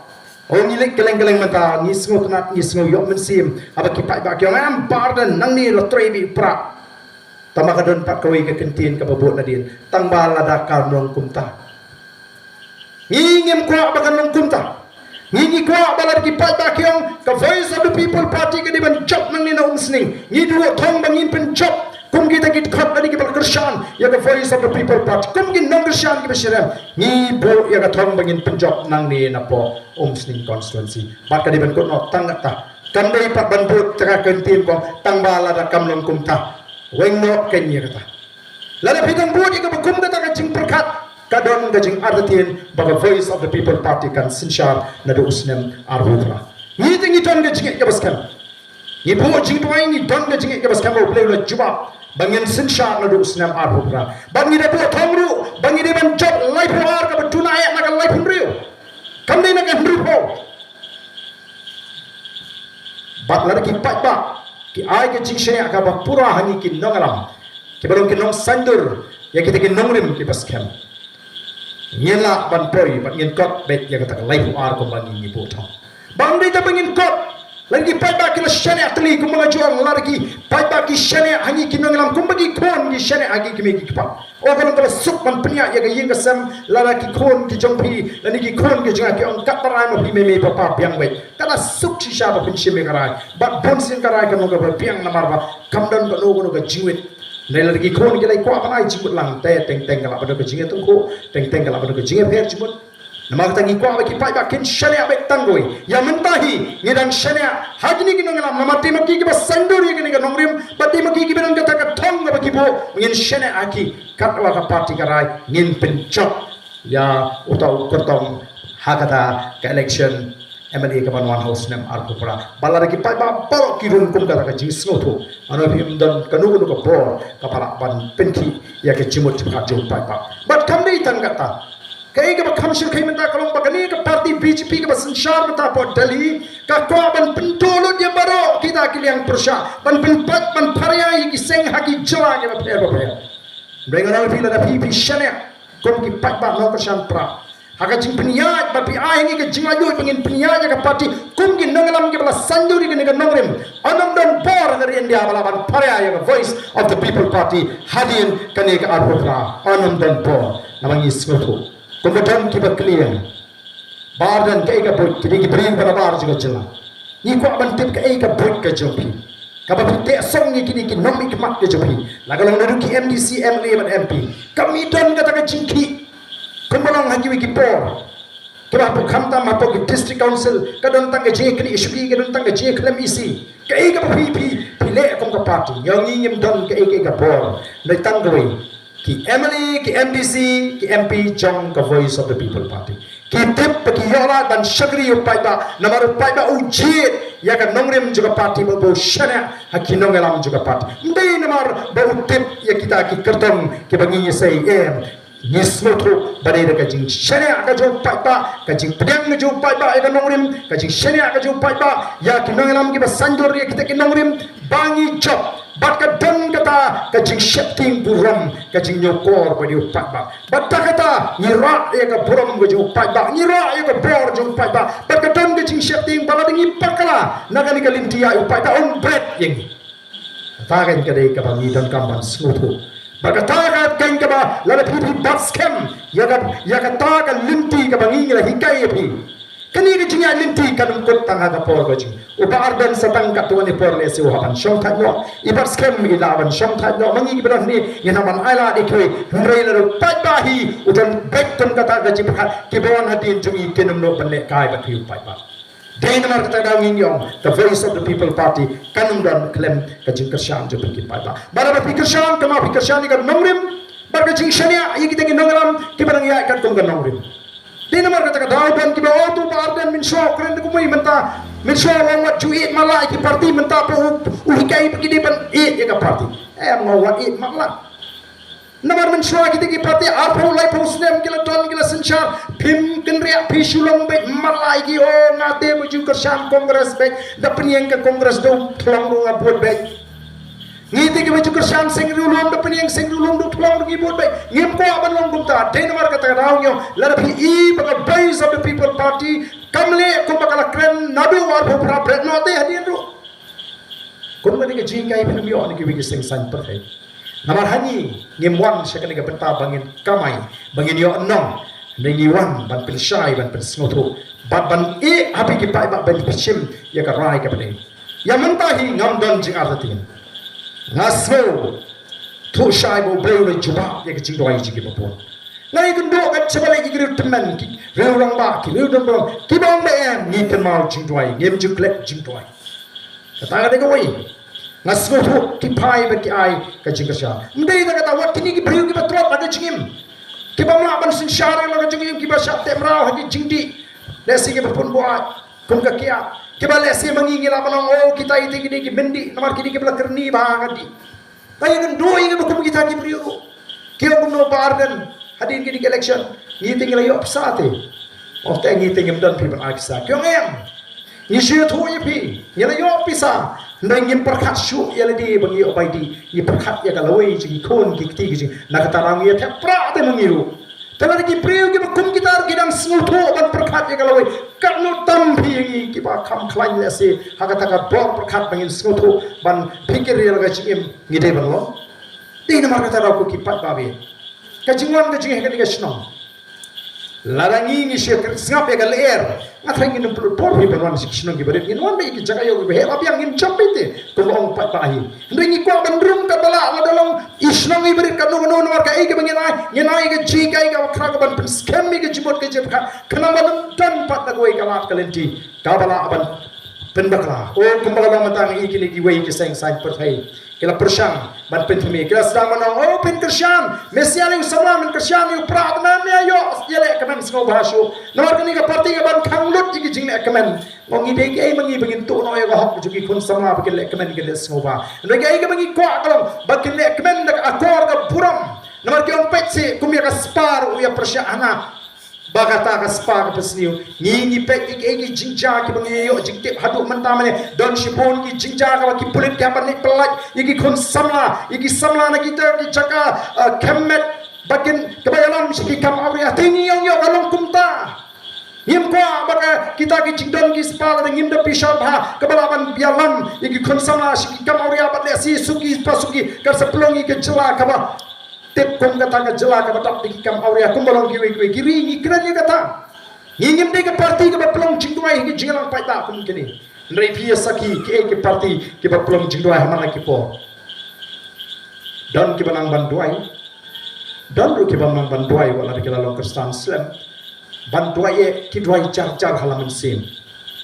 O ngi leit kylleng kylleng mynta, ngi sngewtynnat, ngi sngew ïoh mynsiem. Haba ki paidbah ki ong, em Bah Ardent, nangne la trei beit u Prah. Tangba ka don pat kawei ka kyntien kaba bud nadien. Tangba lada kan long kumta. Ngi ngim kwah ba kan long kumta. Ngi ngi kwah ba lada ki paidbah ki ong ka Voice of the People Party ka dei ban jop nangne na Umsning, ngi duh thong ba ngin pynjop kum kita ki dkhot lane kiba la kyrshan ïa ka Voice of the People Party, kum ki nongkyrshan kiba shitom. Ngi buh ïa ka thong ba ngin pynjop nangne na poh Umsning constituency. Bad ka dei ban kut noh tang kata. Kam dei pat ban bud, te ka kyntien ko, tangba lada kam long kumta. Weng noh kein ïa kata. Lada phi dang bud ïa kaba kum kata ka jingpyrkhat, ka don ka jingartatien ba ka Voice of the People Party kan synshar naduh u snem arphew phra. Ngi te ngi don ka jingngeit kaba skhem. Ngi buh jingduwai, ngi don ka jingngeit kaba skhem ba U Blei u la jubab ba ngin synshar naduh u snem arphew phra. Bad ngi da buh thong ruh ba ngi dei ban jop laiphew ar kaba duna eh na ka laiphew hynriew. Kam dei na ka hynriewphew. Bad lada ki paidbah ki ai ka jingshaniah kaba pura ha ngi ki nongïalam, kiba long ki nongsaiñdur ïa kita ki nongrim kiba skhem, ngin lah ban poi bad ngin kot beit ïa kata ka laiphew ar kumba ngi ngi buh thong. Bad ym dei tang ba ngin kot, lada ki paidbah ki la shaniah tylli kumba nga ju ong, lada ki paidbah ki shaniah ha ngi ki nongïalam kumba ki khun ki shaniah ha ki kmie ki kpa. O, ka long kaba suk ban pynïaid ïa ka ïing ka sem, lada ki khun ki jong phi lane ki khun ki jong nga ki ong, katba rai ma phi mei mei papa, biang beit. Ka da suk shisha ba pynshim ïa ka rai. Bad bun sien ka rai kan long kaba biang namar ba kam don kano kano ka jingwit. Hynrei lada ki khun ki la kwah ban ai jingmut lang, te teng teng ka lah ban don ka jingïatyngkhuh, teng teng ka lah ban don ka jingïapher jingmut. Namar kata ngi kwah ba ki paidbah kin shaniah beit tang kawei. Ïa mynta hi ngi dang shaniah ha kine ki nongïalam namar te ma ki kiba saiñdur ïa kane ka nongrim, bad te ma ki kiba don kata ka thong kaba ki buh, ngin shaniah ha ki. Katba ka party ka rai, ngin pynjop ïa uta u kyrtong ha kata ka election M L A kaban wan ha u snem arphew phra. Bad lada ki paidbah baroh ki rung kum kata ka jingsngewthuh, ano phim don kano kano ka bor kaba lah ban pynkhih ïa ka jingmut jingpyrkhat jong u paidbah. Bad kam dei tang kata. Kaei kaba kham shyrkhei mynta ka long ba kane ka party B J P kaba synshar mynta hapoh Delhi ka kwah ban pynduh lut ïa baroh kita ki liang pyrshah, ban pynpait ban pharia ïa ki seng ha ki jylla kiba pher ba pher. Hynrei nga ong ïa phi, lada phi phi shaniah kum ki paidbah nongkyrshan Prah ha ka jingpynïaid, ba phi ai ha ngi ka jinglaitluid ba ngin pynïaid ïa ka party kum ki nongïalam kiba la saiñdur ïa kane ka nongrim, yn ym don bor ha ka ri India ba lah ban pharia ïa ka Voice of the People Party hadien kane ka arphew phra. Yn ym don bor. Namar ngi sngewthuh kumba don kiba kylli ïa nga, Bah Ardent, kaei ka buit? Ki dei ki briew ba nabar jong ka jylla. Ngi kwah ban tip kaei ka buit ka jong phi, kaba phi teh song ïa kine ki nongmihkhmat ka jong phi, la ka long naduh ki M D C, M L A bad M P. Kam don kata ka jingkhih kumba long ha kiwei ki por. Kiba hapoh, khamtam hapoh ki district council ka don tang ka jingïaknieh shuki, ka don tang ka jingïakhlem isi. Kaei kaba phi phi phi leh kum ka party? Ïa ngi ngim don kaei kaei ka bor. Hynrei tang kawei, ki M L A, ki M D C, ki M P jong ka Voice of the People Party, ki tip ba ki ïoh lad ban shakri ïa u paidbah, namar u paidbah u jied ïa ka nongrim jong ka party ba u shaniah ha ki nongïalam jong ka party. Ym dei namar ba u tip ïa kita ki kyrtong kiba ngi ngi sei, em. Ngi sngewthuh ba dei da ka jingshaniah ka jong u paidbah, ka jingpdiang ka jong u paidbah ïa ka nongrim, ka jingshaniah ka jong u paidbah ïa ki nongïalam kiba saiñdur ïa kita ki nongrim, ba ngi jop. Bad ka don kata ka jingsheptieng burom, ka jingñiewkor ba dei u paidbah. Bad da kata ngi rah ïa ka burom ka jong u paidbah, ngi rah ïa ka bor jong u paidbah. Bad ka don ka jingsheptieng ba lada ngi bakla na kane ka lynti ïa u paidbah un bret ïa ngi. Kata kan ka dei kaba ngi donkam ban sngewthuh. Bad kata kan kaba lada phi phi bat skhem ïa ka, ïa kata ka lynti kaba ngi ngi la hikai ïa phi. Kane ka jingïaid lynti kan ym kut tang ha ka por ka jong u Bah Ardent, sa tang katto katne por lehse u hap ban shong thait noh. I bat skhem i lah ban shong thait noh. Ma ngi kiba don hangne ngin hap ban ailad ïa kiwei. Hynrei lada u paidbah hi u don beit kum kata ka jingpyrkhat, kiba wan hadien jong ngi kin ym nud ban lehkai bad phi u paidbah. Dei namar kata ka daw ngin ong ka Voice of the People Party kan ym don khlem ka jingkyrshan jong phi ki paidbah. Bad haba phi kyrshan, kynmaw phi kyrshan ïa ka nongrim bad ka jingshaniah ïa kita ki nongïalam kiba dang ïaid katkum ka nongrim. Dei namar kata ka daw don kiba ong, to Bah Ardent, mynshuwa u kren da kumwei, mynta mynshuwa u ong wat ju ïeit matlah ïa ki party, mynta pat u, u hikai ba ki dei ban ïeit ïa ka party. Em, nga wat ïeit matlah. Namar mynshuwa kita ki party arphew laiphew snem ki la don, ki la synshar, phim kynriah, phi shu long beit matlah ïa ki. O, nga te ba ju kyrshan Congress beit, da pynïeng ka Congress da u thlong ruh nga bud beit. Ngi te kiba ju kyrshan seng riewlum da pynïeng, seng riewlum da pynlong da ngi vote beit. Ngim kwah ban long kumta. Dei namar kata ka daw ngi ong, lada phi i ba ka Voice of the People Party kam leh kumba ka la kren naduh arphew phra, bret noh te hadien ruh. Kumba ne ka jinghikai phi ym ïoh na kiwei ki seng saiñ pyrthei. Namar ha ngi ngim wan sha kane ka bynta ba ngin kamai, ba ngin ïoh nong. Hynrei ngi wan ban pynshai, ban pynsngewthuh, bad ban ïeh ha phi ki paidbah ban pynshim ïa ka rai kaba dei. Ïa mynta hi ngam don jingartatien. Nga sngewthuh shai ba U Blei u la jubab ïa ka jingduwai jong kiba bun. Nga ïakynduh kat shaba leh ki riew tymmen, ki riew rangbah, ki riew don burom, kiba ong ba em, ngi kynmaw jingduwai, ngim ju klet jingduwai. Kata ka dei kawei. Nga sngewthuh ki phai bad ki ai ka jingkyrshan. Ym dei tang kata, wat kine ki briew kiba tlot ha ka jingim, kiba ym lah ban synshar ïa la ka jingim, kiba shah teh mraw ha ki jingdih. Lehse kiba pun buaid kum ka kiad, kiba lehse ma ngi ngi lah ban ong, oh, kita ite kine ki myndih, namar kine kiba la kyrni bha ha ka dih. Nga ïakynduh ïa kiba kum kita ki briew. Ki ong kumno Bah Ardent, hadien kine ki election, ngi te ngi la ïoh pisa te? Oh, te ngi te ngim don phi ban ai pisa. Ki ong em, ngi shu ïathuh ïa phi, ngi la ïoh pisa, hynrei ngim pyrkhat shuh ïa lade ba ngi ïoh bai dih. Ngi pyrkhat ïa ka lawei jong ki khun ki kti ki jong, na kata daw ngi ïa thep prah te ma ngi ruh. Te lada ki briew kiba kum kita ruh ki dang sngewthuh ban pyrkhat ïa ka lawei, katno tam phi ïa ngi kiba kham khlaiñ lehse ha kata ka bor pyrkhat ba ngin sngewthuh ban phikir ïa la ka jingim, ngi dei ban long. Dei namar kata daw ko ki paidbah, ka jingwan ka jingheh kane ka shnong. Lada ngi ngi shu sngap ïa ka lyer, nga tharai ngin ym pynlut por hi ban wan sha ki shnong kiba rit, ngin wan beit ïa ki jaka ïew kiba heh ba biang, ngin jop beit te kumba ong paidbah hi. Hynrei ngi kwah ban rung katba lah, lada long i shnong iba rit katno katno, namar kaei kaba ngin ai, ngin ai ka jinghikai kaba khraw ban pynskhem ïa ka jingmut ka jingpyrkhat, khnang ba ym don pat da kawei ka lad ka lynti kaba lah ban pynbakla. O, kumba ka long mynta ngi i kine kiwei ki seng saiñ pyrthei ki la pyrshang ban pynthymmai, ki la sdang ban ong, o, phin kyrshan, me sha ïa u samla, men kyrshan ïa u prah, te men ïa ïoh ïaleh kmen sngewbha shuh. Namar kane ka party ka ban khang lut ïa ki jingleh kmen. Nga ong, ngi dei kiei ma ngi ba ngin tuh noh ïa ka hok jong ki khun samla ba kin leh kmen, kin leh sngewbha? Hynrei kaei kaba ngi kwah ka long ba kin leh kmen da ka akor ka burom. Namar ki ong, peit seh, kum ïa ka spah ruh u ïa pyrshah hana ba kata ka spah ka pynsniew. Ngi ngi peit ïa kiei ki jingjia kiba ngi ïoh jingtip haduh mynta, mane don shibun ki jingjia kaba ki pulit ki hap ban leit pyllait ïa ki khun samla, ïa ki samla na kita ki jaka, eh, khemmet, ba kin, kaba ïalam sha ki kam awria. Te ngi ong ïoh ka long kumta. Ngim kwah ba ka kita ki jingdon ki spah lada ngim da pisa bha kaba lah ban ïalam ïa ki khun samla sha ki kam awria, bad lehse suki pa suki ka sa pynlong ïa ka jylla kaba tip kum kata ka jylla kaba dap da ki kam awria kumba long kiwei kiwei ki ri. Ngi kren ïa kata. Ngi ngim dei ka party kaba pynlong jingduwai ha ki jingïalang paidbah kum kine. Hynrei phi ïa sakhi kiei ki party kiba pynlong jingduwai ha man la ki por. Don kiba nang ban duwai, don ruh kiba nang ban duwai wat la ki la long Khristan slem. Ban duwai eh ki duwai jar jar ha la mynsiem.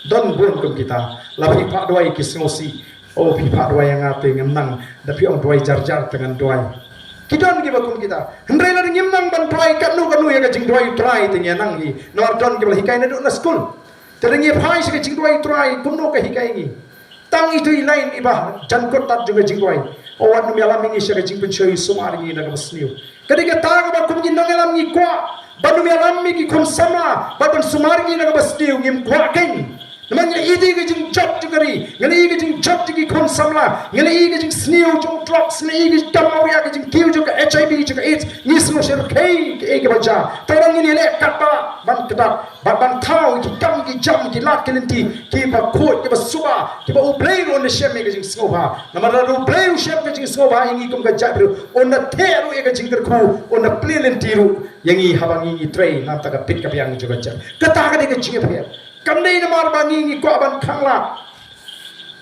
Don bun kum kita, la phi phah duwai ki sngewsih. O, phi phah duwai ïa nga te ngam nang, da phi ong duwai jar jar te ngan duwai. Ki don kiba kum kita. Hynrei lada ngim nang ban duwai katno katno ïa ka jingduwai U Trai te ngi ïa nang hi. Namar don kiba la hikai naduh na skul. Te lada ngi phai sha ka jingduwai U Trai, kumno ka hikai ngi? Tang itu i lain iba jan kut tat jong ka jingduwai. O, wat nym ïalam ïa ngi sha ka jingpynshoi, sumar ïa ngi na kaba sniew. Ka dei kata kaba kum ki nongïalam ngi kwah, ban nym ïalam ïa ki khun samla bad ban sumar ïa ngi na kaba sniew, ngim kwah keiñ. Namar ngi la ïohi ka jingjot jong ka ri, ngi la ïohi ka jingjot jong ki khun samla, ngi la ïohi ka jingsniew jong drugs, ngi la ïohi ka kam awria, ka jingkiew jong ka H I V, jong ka AIDS. Ngi sngew shyrkhei kaei kaba jia. Te lada ngin ïaleh katba lah ban kdap bad ban thaw ïa ki kam ki jam, ki lad ki lynti kiba khuid, kiba suba, kiba U Blei ruh un da shem ïa ka jingsngewbha. Namar lada U Blei u shem ka jingsngewbha ïa ngi kum ka jaitbynriew, un da theh ruh ïa ka jingkyrkhu, un da plie lynti ruh ïa ngi haba ngi ngi trei na kata ka bit ka biang jong ka jaid. Kata ka dei ka jingïapher. Kam dei namar ba ngi ngi kwah ban khanglad.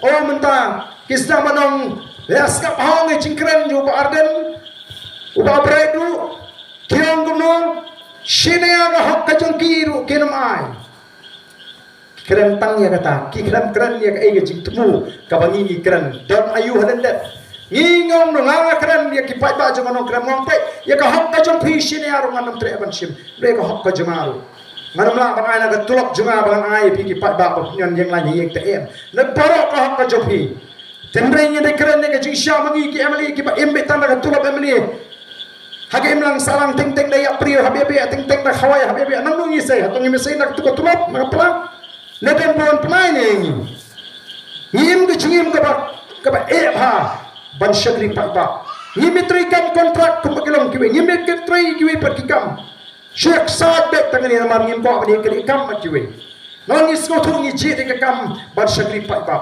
O, mynta ki sdang ban ong, ïa sngap ha ong ïa jingkren jong u Bah Ardent, u Bah Bright ruh, ki ong kumno, shane ïa ka hok ka jong ki ruh kin ym ai. Kren tang ïa kata, ki khlem kren ïa kaei ka jingthmu kaba ngi ngi kren. Don aïu ha lyndet. Ngi ngong nong nga kren ïa ki paidbah jong nga, nong kren ngong peit ïa ka hok ka jong phi, shane ïa ruh ngan ym treh ban shim. Dei ka hok ka jong nga ruh. Ngan ym lah ban ai na ka tulop jong nga ba ngan ai ïa phi ki paidbah ba phin ïeng lain ïeng te em. Na baroh ka hok ka jong phi. Hynrei ngi dei kren ïa ka jingshisha ma ngi ki M L A kiba im beit tang da ka tulop M L A. Ha ka imlang sahlang teng teng da ïap briew, ha biang biang teng teng da khawai, ha biang biang nangno ngi sei, hato ngim sei na ka tulop, na ka pla. Ne don bun pynai ne ngi. Ngi im ka jingim kaba, kaba eh bha. ban shakri paidbah. Ngim ïa trei kam kontrak kumba ki long kiwei, ngim ïa trei kiwei pat ki kam. Shu ïa ksaid beit tang kane namar ngim kwah ban ïa kane kam bad kiwei. Namar ngi sngewthuh ngi jied ïa ka kam ban shakri paidbah.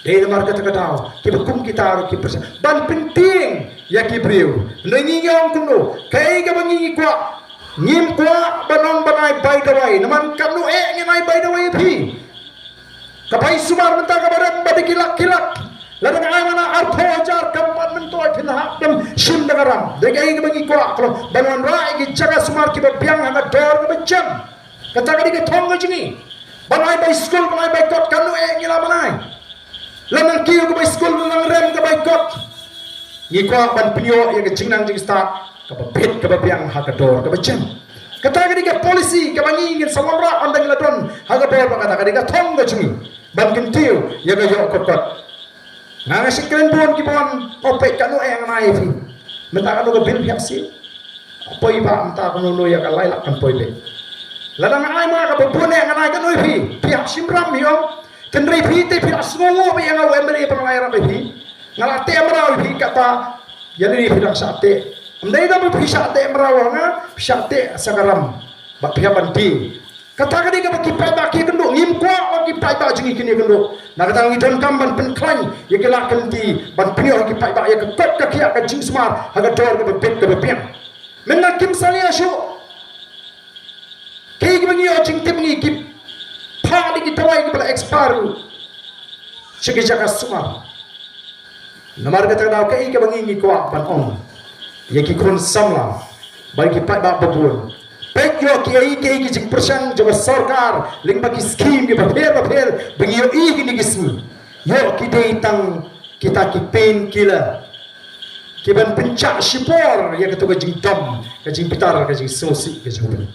Dei namar kata ka daw kiba kum kita ruh ki pyrshang ban pyntieng ïa ki briew. Hynrei ngi ong kumno, kaei kaba ngi ngi kwah, ngim kwah ban ong ban ai bai dawai. Namar katno eh ngin ai bai dawai ïa phi. Ka bai sumar mynta kaba rem ba dei ki lak ki lak. Lada nga ai mana arphew hajar kam pat myntoi phin hap dem shim da ka ram. Dei kaei kaba ngi kwah ka long ban wanrah ïa ki jaka sumar kiba biang ha ka dor kaba jem. Kata ka dei ka thong ka jong ngi. Ban ai bai skul, ban ai bai kot, kano eh ngi la ban ai. Lada nang kiew ka bai skul, lada nang rem ka bai kot. Ngi kwah ban pynïoh ïa ka jingnang jingstad kaba bit kaba biang ha ka dor kaba jem. Kata ka dei ka policy kaba ngi ngin sa wanrah ynda ngi la don ha ka bor, ba kata ka dei ka thong ka jong ngi ban kyntiew ïa ka ïoh ka kot. Nga nga shu kren bun kiba wan, oh peit kano eh ngan ai ïa phi. Mynta kano ka bil phi hap siew. Poi ba mynta kano no ïa ka lai lak kan poi beit. Lada nga ai ma kaba bun eh ngan ai kano ïa phi. Phi hap shim ram hi ong. Hynrei phi te phi la sngew beit ïa nga u M L A ba nga la ïarap ïa phi. Nga la teh mraw ïa phi kata. Ïa lei phi dang shah teh. Ym dei da ba phi shah teh mraw ha nga, phi shah teh sa ka ram. Ba phi hap ban tieng. Kata ka dei kaba ki paidbah ki ïakynduh, ngim kwah ba ki paidbah jong ngi kin ïakynduh. Na kata ngi donkam ban pynkhlaiñ ïa ki lad ki lynti, ban pynïoh ïa ki paidbah ïa ka kot ka khiah ka jingsumar ha ka dor kaba bit kaba biang. Mynta kim salia shuh. Kaei kaba ngi ïoh jingtip ngi ki phah da ki dawai kiba la expire sha ki jaka sumar. Namar kata ka daw kaei kaba ngi ngi kwah ban ong ïa ki khun samla bad ki paidbah ba bun. Peit ïoh kiei kiei ki jingpyrshang jong ka sorkar lyngba ki skim kiba pher ba pher ba ngi ïohi kine ki sngi. Ïoh ki dei tang kita ki painkiller kiban pynjah shipor ïa kato ka jingdom, ka jingbitar, ka jingsngewsih, ka jingpynïap.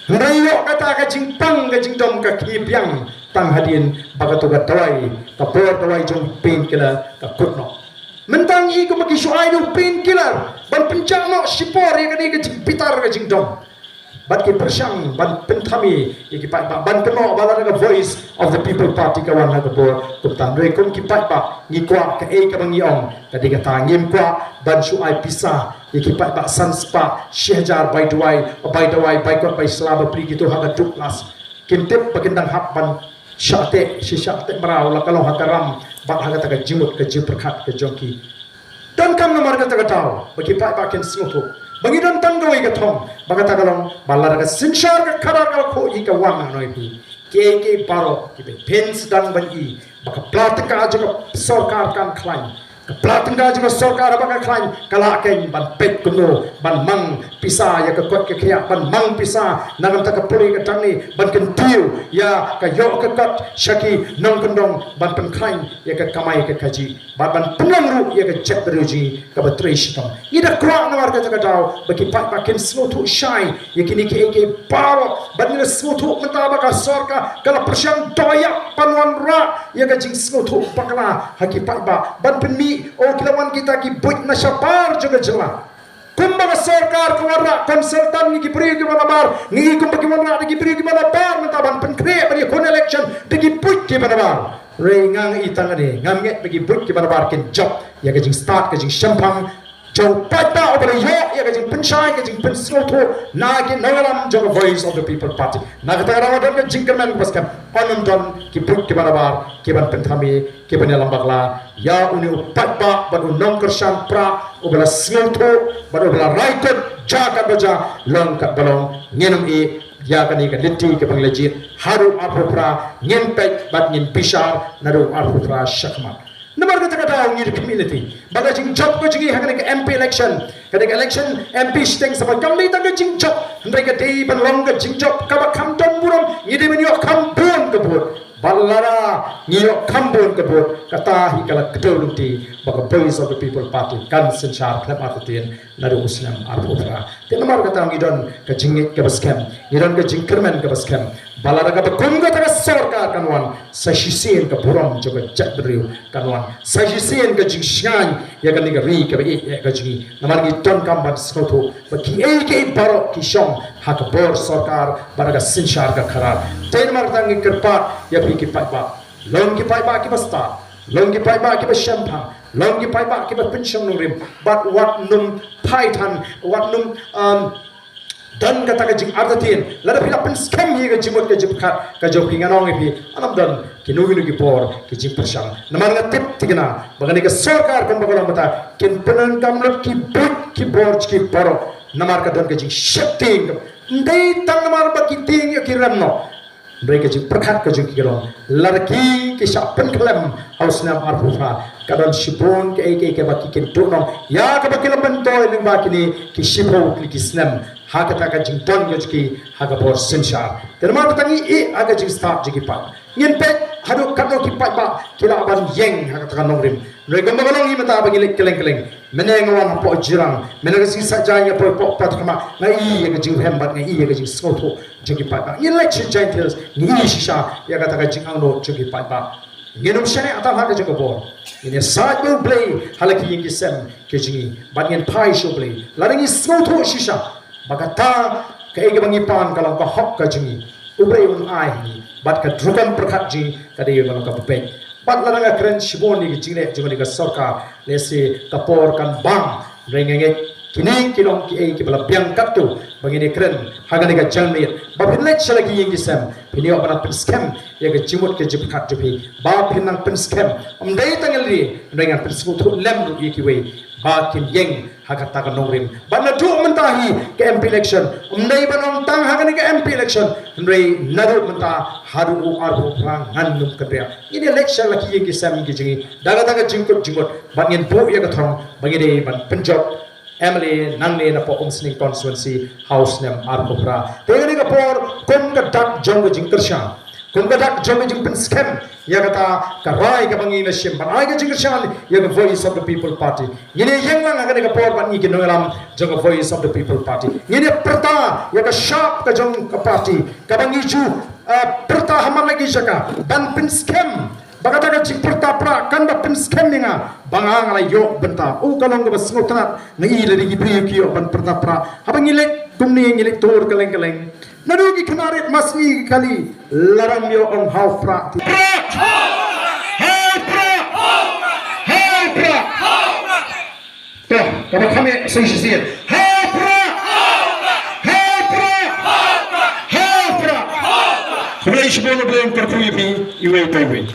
Hynrei ïoh kata ka jingpang ka jingdom ka khie biang tang hadien ba kato ka dawai, ka bor dawai jong painkiller ka kut noh. Mynta ngi kum ki shu ai da u painkiller ban pynjah noh shipor ïa kane ka jingbitar ka jingdom. Bad ki pyrshang ban pynthame ïa ki paidbah ban kynnoh ba lada ka Voice of the People Party ka wan ha ka bor kumta. Hynrei kum ki paidbah ngi kwah kaei kaba ngi ong ka dei kata, ngim kwah ban shu ai pisa ïa ki paidbah san spah shi hajar bai dawai, bai dawai, bai kot, bai sla, bai pli kito ha ka Douglas. Kin tip ba kin dang hap ban shah teh, shi shah teh mraw la ka long ha ka ram bad ha kata ka jingmut ka jingpyrkhat ka jong ki. Donkam namar kata ka daw ba ki paidbah kin sngewthuh ba ngi don tang kawei ka thong, ba kata ka long ba lada ka synshar ka khadar ka la khuh ïa ka wan hangne phi. Kiei kiei baroh kiba phin sdang ban i ba ka pla tyngka jong ka sorkar kan khlaiñ. Ka pla tyngka jong ka sorkar ba ka khlaiñ ka lah kein ban peit kumno ban mang pisa ïa ka kot ka khiah, ban mang pisa na ka bynta ka pule ka tang ne, ban kyntiew ïa ka ïoh ka kot sha ki nongkyndong, ban pynkhlaiñ ïa ka kamai ka kajih. Bad ban pynlong ruh ïa ka jaitbynriew jong ngi kaba trei shitom. Ngi da kwah namar kata ka daw ba ki paidbah kin sngewthuh shai ïa kine kiei kiei baroh. Bad ngi da sngewthuh mynta ba ka sorkar ka la pyrshang dohïap ban wanrah ïa ka jingsngewthuh bakla ha ki paidbah ban pynmih, oh, ki la wan kita ki buit na shabar jong ka jylla. Kumba ka sorkar ka wanrah consultant, ngi ki briew kiba nabar, ngi kumba ki wanrah da ki briew kiba nabar mynta ban pynkhreh ban ïakhun election da ki buit kiba nabar. Hynrei nga nga i tang kane, ngam ngeit ba ki buit kiba nabar kin jop ïa ka jingstad ka jingshemphang jong u paidbah uba la ïoh ïa ka jingpynshai ka jingpynsngewthuh na ki nongïalam jong ka Voice of the People Party. Na kata ka daw don ka jingkyrmen kaba skhem, yn ym don ki buit kiba nabar kiban pynthame, kiban ïalam bakla ïa une u paidbah bad u nongkyrshan pra uba la sngewthuh bad uba la rai kut, ja katba ja, long katba long. Ngin ym ïeh ïa kane ka lynti kaba ngi la jied haduh arphew phra, ngin peit bad ngin bishar naduh arphew phra shakhmat. Namar kata ka daw ngi da khmih lynti ba ka jingjop ka jong ngi ha kane ka M P election, kane ka election M P shiteng samoi kam dei tang ka jingjop, hynrei ka dei ban long ka jingjop kaba kham don burom, ngi dei ban ïoh kham bun ka vote. Bad lada ngi ïoh kham bun ka vote, kata hi ka la kdew lynti ba ka Voice of the People Party kan synshar khlem artatien naduh u snem arphew phra. Te namar kata ngi don ka jingngeit kaba skhem, ngi don ka jingkyrmen kaba skhem ba lada kaba kum kata ka sorkar kan wan, sa shisien ka burom jong ka jaitbynriew kan wan, sa shisien ka jingshngaiñ ïa kane ka ri kaba ïeit ïa ka jong ngi. Namar ngi donkam ban sngewthuh ba kiei kiei baroh ki shong ha ka bor sorkar bad ha ka synshar ka khadar. Te namar kata ngi kyrpad ïa phi ki paidbah, long ki paidbah kiba stad, Long ki paidbah kiba shemphang, long ki paidbah kiba pynshong nongrim, bad wat nym phai than, wat nym, um, don kata ka jingartatien. Lada phi la pynskhem ïa ka jingmut ka jingpyrkhat ka jong phi, ngan ong ïa phi, ym don kino kino ki por ki jingpyrshang. Namar nga tip thikna ba kane ka sorkar kumba ka long mynta kin pyndonkam lut ki buit ki bor ki parok. Namar ka don ka jingsheptieng. Ym dei tang namar ba ki tieng ïa ki rem noh. Hynrei ka jingpyrkhat ka jong ki ka long, lada ki, ki shah pynkhlem ha u snem arphew phra, ka don shibun kaei kaei kaba ki kyntu noh ïa kaba ki la myntoi lyngba kine ki shiphew tylli ki snem ha kata ka jingdon ka jong ki ha ka bor synshar. Te namar kata ngi ïeh ha ka jingstad jong ki paidbah. Ngin peit haduh katno ki paidbah ki lah ban ïeng ha kata ka nongrim. Hynrei kumba ka long hi mynta ba ngi leit kylleng kylleng. Mynne nga wan hapoh Jirang, mynne ka sngi Saitjaiñ nga poi hapoh Patharkhmah, nga ïohi ïa ka jingrhem bad nga ïohi ïa ka jingsngewthuh jong ki paidbah. Ngin leit sha Jaintia Hills, ngi ïohi shisha ïa kata ka jingangnud jong ki paidbah. Ngin ym shaniah tang ha ka jong ka bor. Ngin ïasaid bad U Blei ha la ki ïing ki sem ki jong ngi bad ngin phai sha U Blei. Lada ngi sngewthuh shisha ba kata kaei kaba ngi pan ka long ka hok ka jong ngi, U Blei un ai ha ngi, bad ka rukom pyrkhat jong ngi ka dei ka long kaba peit. Bad lada nga kren shibun ïa ka jingleh jong kane ka sorkar, lehse ka por kan bang. Hynrei nga ngeit kine ki long kiei kiba la biang katto ba ngin ïakren ha kane ka janmiet. Ba phin leit sha la ki ïing ki sem, phin ïoh ban nang pynskhem ïa ka jingmut ka jingpyrkhat jong phi. Ba phin nang pynskhem, ym dei tang ïa lade, hynrei ngan pynsngewthuh lem ruh ïa kiwei ba kin ïeng ha kata ka nongrim. Bad naduh mynta hi ka M P election, ym dei ban ong tang ha kane ka M P election, hynrei naduh mynta haduh u arphew phra ngan ym kynriah. Ngin ïaleit sha la ki ïing ki sem ki jong ngi da kata ka jingkut jingmut bad ngin buh ïa ka thong ba ngi dei ban pynjop M L A nangne na Umsning constituency ha u snem arphew phra. Te kane ka por kum ka dak jong ka jingkyrshan, kum ka dak jong ka jingpynskhem ïa kata ka rai kaba ngi la shim ban ai ka jingkyrshan ïa ka Voice of the People Party. Ngin ïeng lang ha kane ka por bad ngi ki nongïalam jong ka Voice of the People Party. Ngin ïa pyrta ïa ka shap ka jong ka party kaba ngi ju, eh, pyrta ha man la ki jaka ban pynskhem ba kata ka jingpyrta pra kan da pynskhem ïa nga ba nga nga la ïoh bynta. U ka long kaba sngewtynnat, nga i lade ki briew ki ïoh ban pyrta pra. Haba ngi leit kumne ngi leit tur kylleng kylleng. Naduh ki khynnah rit masngi ki kali, lada ym ïoh ong haw pra. Pra! Haw pra! Haw pra! Pra, kaba kham ïa shisien. Haw pra! Haw pra! Haw pra! Khublei shibun, U Blei un kyrkhu ïa phi iwei pa iwei.